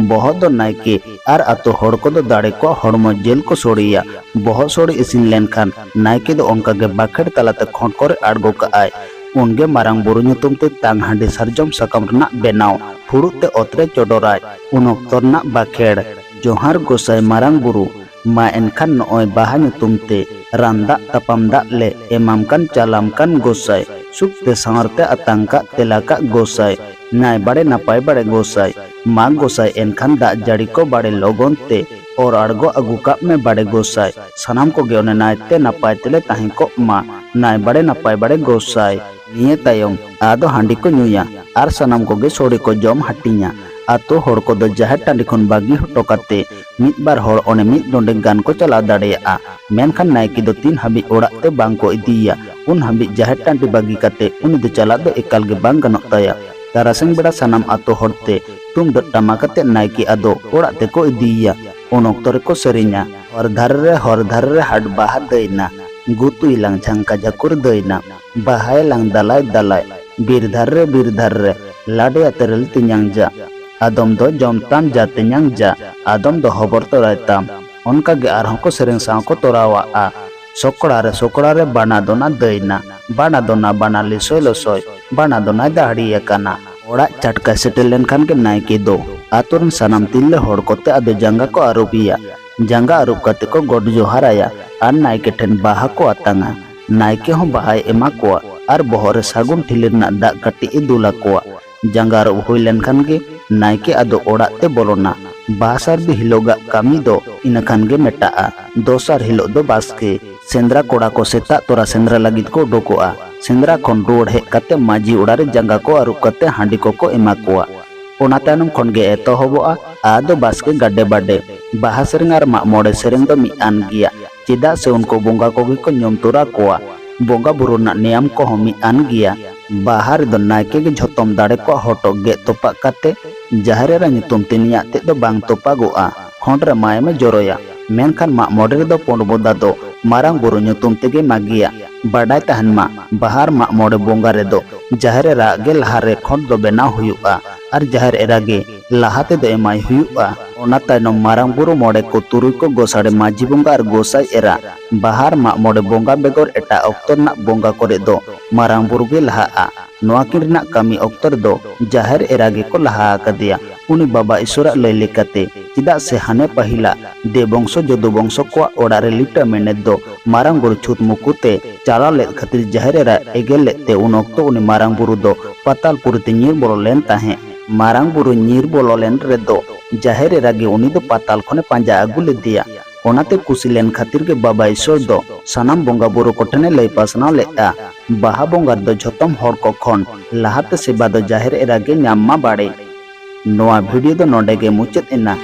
ᱵᱚᱦᱚᱜ ᱫᱚ ᱱᱟᱭᱠᱮ ᱟᱨ ᱟᱛᱳ ᱦᱚᱲ ᱠᱚᱫᱚ ᱫᱟᱲᱮ ᱠᱚᱣᱟᱜ ᱦᱚᱲᱢᱚ ᱡᱤᱞ ᱠᱚ ᱥᱚᱲᱮᱭᱟ᱾ ᱵᱚᱦᱚᱜ ᱥᱚᱲᱮ ᱤᱥᱤᱱ ᱞᱮᱱᱠᱷᱟᱱ ᱱᱟᱭᱠᱮ ᱫᱚ ᱚᱱᱠᱟ ᱜᱮ ᱵᱟᱠᱷᱮᱲ ᱛᱟᱞᱟᱛᱮ ᱠᱷᱚᱸᱰ ᱠᱚᱨᱮ ᱟᱬᱜᱚ ᱠᱟᱜᱼᱟᱭ᱾ ᱩᱱᱜᱮ ᱢᱟᱨᱟᱝ ᱵᱩᱨᱩ ᱧᱩᱛᱩᱢ ᱛᱮ ᱛᱟᱝ ᱦᱟᱺᱰᱤ ᱥᱟᱨᱡᱚᱢ ᱥᱟᱠᱟᱢ ᱨᱮᱱᱟᱜ ᱵᱮᱱᱟᱣ ᱯᱷᱩᱲᱩᱜ ᱛᱮ ᱚᱛ ᱨᱮ ᱪᱚᱰᱚᱨᱟᱭ᱾ ᱩᱱ ᱚᱠᱛᱚ ᱨᱮᱱᱟᱜ ᱵᱟᱠᱷᱮᱲ, ᱡᱚᱦᱟᱨ ᱜᱚᱸᱥᱟᱭ ᱢᱟᱨᱟᱝ ᱵᱩᱨᱩ, ᱢᱟ ᱮᱱᱠᱷᱟᱱ ᱱᱚᱜᱼᱚᱭ ᱵᱟᱦᱟ ᱧᱩᱛᱩᱢ ᱛᱮ ᱨᱟᱱ ᱫᱟᱜ ᱛᱟᱯᱟᱢ ᱫᱟᱜ ᱞᱮ ᱮᱢᱟᱢ ᱠᱟᱱ ᱪᱟᱞᱟᱢ ᱠᱟᱱ ᱜᱚᱸᱥᱟᱭ, ᱥᱩᱠ ᱛᱮ ᱥᱟᱶᱟᱨ ᱛᱮ ᱟᱛᱟᱝ ᱠᱟᱜ ᱛᱮᱞᱟ ᱠᱟᱜ ᱜᱚᱸᱥᱟᱭ, ᱱᱟᱭ ᱵᱟᱲᱮ ᱱᱟᱯᱟᱭ ᱵᱟᱲᱮ ᱜᱚᱸᱥᱟᱭ, ᱢᱟ ᱜᱚᱸᱥᱟᱭ ᱮᱱᱠᱷᱟᱱ ᱫᱟᱜ ᱡᱟᱹᱲᱤ ᱠᱚ ᱵᱟᱲᱮ ᱞᱚᱜᱚᱱ ᱛᱮ ᱚᱨ ᱟᱬᱜᱚ ᱟᱹᱜᱩ ᱠᱟᱜ ᱢᱮ ᱵᱟᱲᱮ ᱜᱚᱸᱥᱟᱭ, ᱥᱟᱱᱟᱢ ᱠᱚᱜᱮ ᱚᱱᱮ ᱱᱟᱭᱛᱮ ᱱᱟᱯᱟᱭ ᱛᱮᱞᱮ ᱛᱟᱦᱮᱸ ᱠᱚᱜ ᱢᱟ, ᱱᱟᱭ ᱵᱟᱲᱮ ᱱᱟᱯᱟᱭ ᱵᱟᱲᱮ ᱜᱚᱸᱥᱟᱭ᱾ ᱱᱤᱭᱟᱹ ᱛᱟᱭᱚᱢ ᱟᱫᱚ ᱦᱟᱺᱰᱤ ᱠᱚ ᱧᱩᱭᱟ ᱟᱨ ᱥᱟᱱᱟᱢ ᱠᱚᱜᱮ ᱥᱚᱲᱮ ᱠᱚ ᱡᱚᱢ ᱦᱟᱹᱴᱤᱧᱟ᱾ ᱟᱛᱳ ᱦᱚᱲ ᱠᱚᱫᱚ ᱡᱟᱦᱮᱨ ᱴᱟᱺᱰᱤ ᱠᱷᱚᱱ ᱵᱟᱹᱜᱤ ᱦᱚᱴᱚ ᱠᱟᱛᱮ ᱢᱤᱫ ᱵᱟᱨ ᱦᱚᱲ ᱚᱱᱮ ᱢᱤᱫ ᱰᱚᱸᱰᱮᱠ ᱜᱟᱱ ᱠᱚ ᱪᱟᱞᱟᱣ ᱫᱟᱲᱮᱭᱟᱜᱼᱟ, ᱢᱮᱱᱠᱷᱟᱱ ᱱᱟᱭᱠᱮ ᱫᱚ ᱛᱤᱱ ᱦᱟᱹᱵᱤᱡ ᱚᱲᱟᱜ ᱛᱮ ᱵᱟᱝ ᱠᱚ ᱤᱫᱤᱭᱮᱭᱟ, ᱩᱱ ᱦᱟᱹᱵᱤᱡ ᱡᱟᱦᱮᱨ ᱴᱟᱺᱰᱤ ᱵᱟᱹᱜᱤ ᱠᱟᱛᱮ ᱩᱱᱤ ᱫᱚ ᱪᱟᱞᱟᱜ ᱫᱚ ᱮᱠᱟᱞ ᱜᱮ ᱵᱟᱝ ᱜᱟᱱᱚᱜ ᱛᱟᱭᱟ᱾ ᱛᱟᱨᱟᱥᱤᱧ ᱵᱮᱲᱟ ᱥᱟᱱᱟᱢ ᱟᱛᱳ ᱦᱚᱲ ᱛᱮ ᱛᱩᱢᱫᱟᱹᱜ ᱴᱟᱢᱟᱠ ᱟᱛᱮ ᱱᱟᱭᱠᱮ ᱟᱫᱚ ᱚᱲᱟᱜ ᱛᱮᱠᱚ ᱤᱫᱤᱭᱮᱭᱟ᱾ ᱩᱱ ᱚᱠᱛᱚ ᱨᱮᱠᱚ ᱥᱮᱨᱮᱧᱟ, ᱦᱚᱨ ᱫᱷᱟᱨᱮ ᱨᱮ, ᱦᱚᱨ ᱫᱷᱟᱨᱮ ᱨᱮ ᱦᱟᱴ ᱵᱟᱦᱟ ᱫᱟᱹᱭᱱᱟ, ᱜᱩᱛᱩᱭ ᱞᱟᱝ ᱡᱷᱟᱝᱠᱟ ᱡᱷᱟᱹᱠᱩᱨ ᱫᱟᱹᱭᱱᱟ, ᱵᱟᱦᱟᱭ ᱞᱟᱝ ᱫᱟᱞᱟᱭ ᱫᱟᱞᱟᱭ, ᱵᱤᱨ ᱫᱷᱟᱨᱮ ᱨᱮ, ᱵᱤᱨ ᱫᱷᱟᱨᱮ ᱨᱮ, ᱞᱟᱰᱮ ᱟᱛᱮ ᱨᱮᱞ ᱛᱮᱧᱟᱝ ᱡᱟ, ᱟᱫᱚᱢ ᱫᱚ ᱡᱚᱢ ᱛᱟᱢ ᱡᱟ ᱛᱮᱧᱟᱝ ᱡᱟ, ᱟᱫᱚᱢ ᱫᱚ ᱦᱚᱵᱚᱨ ᱛᱚᱨᱟᱭ ᱛᱟᱢ᱾ ᱚᱱᱠᱟ ᱜᱮ ᱟᱨᱦᱚᱸ ᱠᱚ ᱥᱮᱨᱮᱧ ᱥᱟᱶ ᱠᱚ ᱛᱚᱨᱟᱣᱟᱜᱼᱟ᱾ ᱥᱚᱠᱲᱟ ᱨᱮ, ᱥᱚᱠᱲᱟ ᱨᱮ, ᱵᱟᱱᱟ ᱫᱚᱱᱟ ᱫᱟᱹᱭᱱᱟ, ᱵᱟᱱᱟ ᱫᱚᱱᱟ, ᱵᱟᱱᱟ ᱞᱤᱥᱚᱭ ᱞᱚᱥᱚᱭ, ᱵᱟᱱᱟ ᱫᱚᱱᱟᱭ ᱫᱟᱦᱲᱤ ᱟᱠᱟᱱᱟ᱾ ᱚᱲᱟᱜ ᱪᱷᱟᱴᱠᱟ ᱥᱮᱴᱮᱨ ᱞᱮᱱᱠᱷᱟᱱ ᱜᱮ ᱱᱟᱭᱠᱮ ᱫᱚ ᱟᱛᱳ ᱨᱮᱱ ᱥᱟᱱᱟᱢ ᱛᱤᱨᱞᱟᱹ ᱦᱚᱲ ᱠᱚᱛᱮ ᱟᱫᱚ ᱡᱟᱸᱜᱟ ᱠᱚ ᱟᱹᱨᱩᱵᱮᱭᱟ᱾ ᱡᱟᱸᱜᱟ ᱟᱹᱨᱩᱵ ᱠᱟᱛᱮ ᱠᱚ ᱜᱚᱰ ᱡᱚᱦᱟᱨ ᱟᱭᱟ ᱟᱨ ᱱᱟᱭᱠᱮ ᱴᱷᱮᱱ ᱵᱟᱦᱟ ᱠᱚ ᱟᱛᱟᱝᱟ᱾ ᱱᱟᱭᱠᱮ ᱦᱚᱸ ᱵᱟᱦᱟᱭ ᱮᱢᱟ ᱠᱚᱣᱟ ᱟᱨ ᱵᱚᱦᱚᱜ ᱨᱮ ᱥᱟᱹᱜᱩᱱ ᱴᱷᱤᱞᱤ ᱨᱮᱱᱟᱜ ᱫᱟᱜ ᱠᱟᱹᱴᱤᱡ ᱮ ᱫᱩᱞ ᱟᱠᱚᱣᱟ᱾ ᱡᱟᱸᱜᱟ ᱟᱹᱨᱩᱵ ᱦᱩᱭ ᱞᱮᱱᱠᱷᱟᱱ ᱜᱮ ᱱᱟᱭᱠᱮ ᱟᱫᱚ ᱚᱲᱟᱜ ᱛᱮ ᱵᱚᱞᱚᱱᱟ᱾ ᱵᱟᱦᱟ ᱥᱟᱹᱨᱫᱤ ᱦᱤᱞᱳᱜᱟᱜ ᱠᱟᱹᱢᱤ ᱫᱚ ᱤᱱᱟᱹ ᱠᱷᱟᱱ ᱜᱮ ᱢᱮᱴᱟᱜᱼᱟ᱾ ᱫᱚᱥᱟᱨ ᱦᱤᱞᱳᱜ ᱫᱚ ᱵᱟᱥᱠᱮ᱾ ᱥᱮᱸᱫᱽᱨᱟ ᱠᱚᱲᱟ ᱠᱚ ᱥᱮᱛᱟᱜ ᱛᱚᱨᱟ ᱥᱮᱸᱫᱽᱨᱟ ᱞᱟᱹᱜᱤᱫ ᱠᱚ ᱩᱰᱩᱠᱚᱜᱼᱟ᱾ ᱥᱮᱸᱫᱽᱨᱟ ᱠᱷᱚᱱ ᱨᱩᱣᱟᱹᱲ ᱦᱮᱡ ᱠᱟᱛᱮ ᱢᱟᱹᱡᱷᱤ ᱚᱲᱟᱜ ᱨᱮ ᱡᱟᱸᱜᱟ ᱠᱚ ᱟᱹᱨᱩᱵ ᱠᱟᱛᱮ ᱦᱟᱺᱰᱤ ᱠᱚᱠᱚ ᱮᱢᱟ ᱠᱚᱣᱟ᱾ ᱚᱱᱟ ᱛᱟᱭᱱᱚᱢ ᱠᱷᱚᱱ ᱜᱮ ᱮᱛᱚᱦᱚᱵᱚᱜᱼᱟ ᱟᱫᱚ ᱵᱟᱥᱠᱮ ᱜᱟᱰᱮ ᱵᱟᱰᱮ᱾ ᱵᱟᱦᱟ ᱥᱮᱨᱮᱧ ᱟᱨ ᱢᱟᱜ ᱢᱚᱬᱮ ᱥᱮᱨᱮᱧ ᱫᱚ ᱢᱤᱫ ᱟᱱ ᱜᱮᱭᱟ, ᱪᱮᱫᱟᱜ ᱥᱮ ᱩᱱᱠᱩ ᱵᱚᱸᱜᱟ ᱠᱚᱜᱮ ᱠᱚ ᱧᱩᱢ ᱛᱚᱨᱟ ᱠᱚᱣᱟ᱾ ᱵᱚᱸᱜᱟ ᱵᱩᱨᱩ ᱨᱮᱱᱟᱜ ᱱᱮᱭᱟᱢ ᱠᱚᱦᱚᱸ ᱢᱤᱫ ᱟᱱ ᱜᱮᱭᱟ᱾ ᱵᱟᱦᱟ ᱨᱮᱫᱚ ᱱᱟᱭᱠᱮ ᱜᱮ ᱡᱷᱚᱛᱚᱢ ᱫᱟᱲᱮ ᱠᱚᱣᱟᱜ ᱦᱚᱴᱚᱜ ᱜᱮᱫ ᱛᱚᱯᱟᱜ ᱠᱟᱛᱮ ᱡᱟᱦᱮᱨ ᱮᱨᱟ ᱧᱩᱛᱩᱢ ᱛᱮ ᱱᱤᱭᱟᱜ ᱛᱮᱫ ᱫᱚ ᱵᱟᱝ ᱛᱚᱯᱟᱜᱚᱜᱼᱟ᱾ ᱠᱷᱚᱸᱰ ᱨᱮ ᱢᱟᱭᱟᱢᱮ ᱡᱚᱨᱚᱭᱟ᱾ ᱢᱮᱱᱠᱷᱟᱱ ᱢᱟᱜ ᱢᱚᱬᱮ ᱨᱮᱫᱚ ᱯᱩᱸᱰ ᱵᱚᱫᱟ ᱫᱚ ᱢᱟᱨᱟᱝ ᱵᱩᱨᱩ ᱧᱩᱛᱩᱢ ᱛᱮᱜᱮ ᱢᱟᱜᱮᱭᱟ᱾ ᱵᱟᱰᱟᱭ ᱛᱟᱦᱮᱱ ᱢᱟ, ᱵᱟᱦᱟ ᱟᱨ ᱢᱟᱜ ᱢᱚᱬᱮ ᱵᱚᱸᱜᱟ ᱨᱮᱫᱚ ᱡᱟᱦᱮᱨ ᱮᱨᱟᱣᱟᱜ ᱜᱮ ᱞᱟᱦᱟᱨᱮ ᱠᱷᱚᱸᱰ ᱫᱚ ᱵᱮᱱᱟᱣ ᱦᱩᱭᱩᱜᱼᱟ ᱟᱨ ᱡᱟᱦᱮᱨ ᱮᱨᱟ ᱜᱮ ᱞᱟᱦᱟ ᱛᱮᱫᱚ ᱮᱢᱟᱭ ᱦᱩᱭᱩᱜᱼᱟ᱾ ᱚᱱᱟ ᱛᱟᱭᱱᱚᱢ ᱢᱟᱨᱟᱝ ᱵᱩᱨᱩ, ᱢᱚᱬᱮ ᱠᱚ ᱛᱩᱨᱩᱭ ᱠᱚ ᱜᱚᱥᱟᱲᱮ, ᱢᱟᱹᱡᱷᱤ ᱵᱚᱸᱜᱟ ᱟᱨ ᱜᱚᱸᱥᱟᱭ ᱮᱨᱟ᱾ ᱵᱟᱦᱟ ᱟᱨ ᱢᱟᱜ ᱢᱚᱬᱮ ᱵᱚᱸᱜᱟ ᱵᱮᱜᱚᱨ ᱮᱴᱟᱜ ᱚᱠᱛᱚ ᱨᱮᱱᱟᱜ ᱵᱚᱸᱜᱟ ᱠᱚᱨᱮ ᱫᱚ ᱢᱟᱨᱟᱝ ᱵᱩᱨᱩ ᱜᱮ ᱞᱟᱦᱟᱜᱼᱟ᱾ ᱱᱚᱣᱟ ᱠᱤᱱ ᱨᱮᱱᱟᱜ ᱠᱟᱹᱢᱤ ᱚᱠᱛᱚ ᱨᱮᱫᱚ ᱡᱟᱦᱮᱨ ᱮᱨᱟ ᱜᱮᱠᱚ ᱞᱟᱦᱟ ᱟᱠᱟᱫᱮᱭᱟ᱾ ᱩᱱᱤ ᱵᱟᱵᱟ ᱤᱥᱚᱨᱟᱜ ᱞᱟᱹᱭ ᱞᱮᱠᱟᱛᱮ, ᱪᱮᱫᱟᱜ ᱥᱮ ᱦᱟᱱᱮ ᱯᱟᱹᱦᱤᱞᱟᱜ ᱫᱮᱵ ᱵᱚᱝᱥᱚ ᱡᱚᱫᱩ ᱵᱚᱝᱥᱚ ᱠᱚᱣᱟᱜ ᱚᱲᱟᱜ ᱨᱮ ᱞᱤᱴᱟᱹ ᱢᱮᱱᱮᱛ ᱫᱚ ᱢᱟᱨᱟᱝ ᱵᱩᱨᱩ ᱪᱷᱩᱛ ᱢᱩᱠᱩ ᱛᱮ ᱪᱟᱞᱟᱣ ᱞᱮᱫ ᱠᱷᱟᱹᱛᱤᱨ ᱡᱟᱦᱮᱨ ᱮᱨᱟ ᱮᱜᱮᱨ ᱞᱮᱫ ᱛᱮ ᱩᱱ ᱚᱠᱛᱚ ᱩᱱᱤ ᱢᱟᱨᱟᱝ ᱵᱩᱨᱩ ᱫᱚ ᱯᱟᱛᱟᱞ ᱯᱩᱨᱤ ᱛᱮ ᱧᱤᱨ ᱵᱚᱞᱚ ᱞᱮᱱ ᱛᱟᱦᱮᱸᱫ᱾ ᱢᱟᱨᱟᱝ ᱵᱩᱨᱩ ᱧᱤᱨ ᱵᱚᱞᱚ ᱞᱮᱱ ᱨᱮᱫᱚ ᱡᱟᱦᱮᱨ ᱮᱨᱟ ᱜᱮ ᱩᱱᱤ ᱫᱚ ᱯᱟᱛᱟᱞ ᱠᱷᱚᱱᱮ ᱯᱟᱸᱡᱟ ᱟᱹᱜᱩ ᱞᱮᱫᱮᱭᱟ᱾ ᱚᱱᱟᱛᱮ ᱠᱩᱥᱤ ᱞᱮᱱ ᱠᱷᱟᱹᱛᱤᱨ ᱜᱮ ᱵᱟᱵᱟ ᱤᱥᱚᱨ ᱫᱚ ᱥᱟᱱᱟᱢ ᱵᱚᱸᱜᱟ ᱵᱩᱨᱩ ᱠᱚᱴᱷᱮᱱᱮ ᱞᱟᱹᱭ ᱯᱟᱥᱱᱟᱣ ᱞᱮᱫᱼᱟ, ᱵᱟᱦᱟ ᱵᱚᱸᱜᱟ ᱨᱮᱫᱚ ᱡᱷᱚᱛᱚᱢ ᱦᱚᱲ ᱠᱚ ᱠᱷᱚᱱ ᱞᱟᱦᱟᱛᱮ ᱥᱮᱵᱟ ᱫᱚ ᱡᱟᱦᱮᱨ ᱮᱨᱟ ᱜᱮ ᱧᱟᱢ ᱢᱟ ᱵᱟᱲᱮ᱾ ᱱᱚᱣᱟ ᱵᱷᱤᱰᱤᱭᱳ ᱫᱚ ᱱᱚᱰᱮ ᱜᱮ ᱢᱩᱪᱟᱹᱫ ᱮᱱᱟ᱾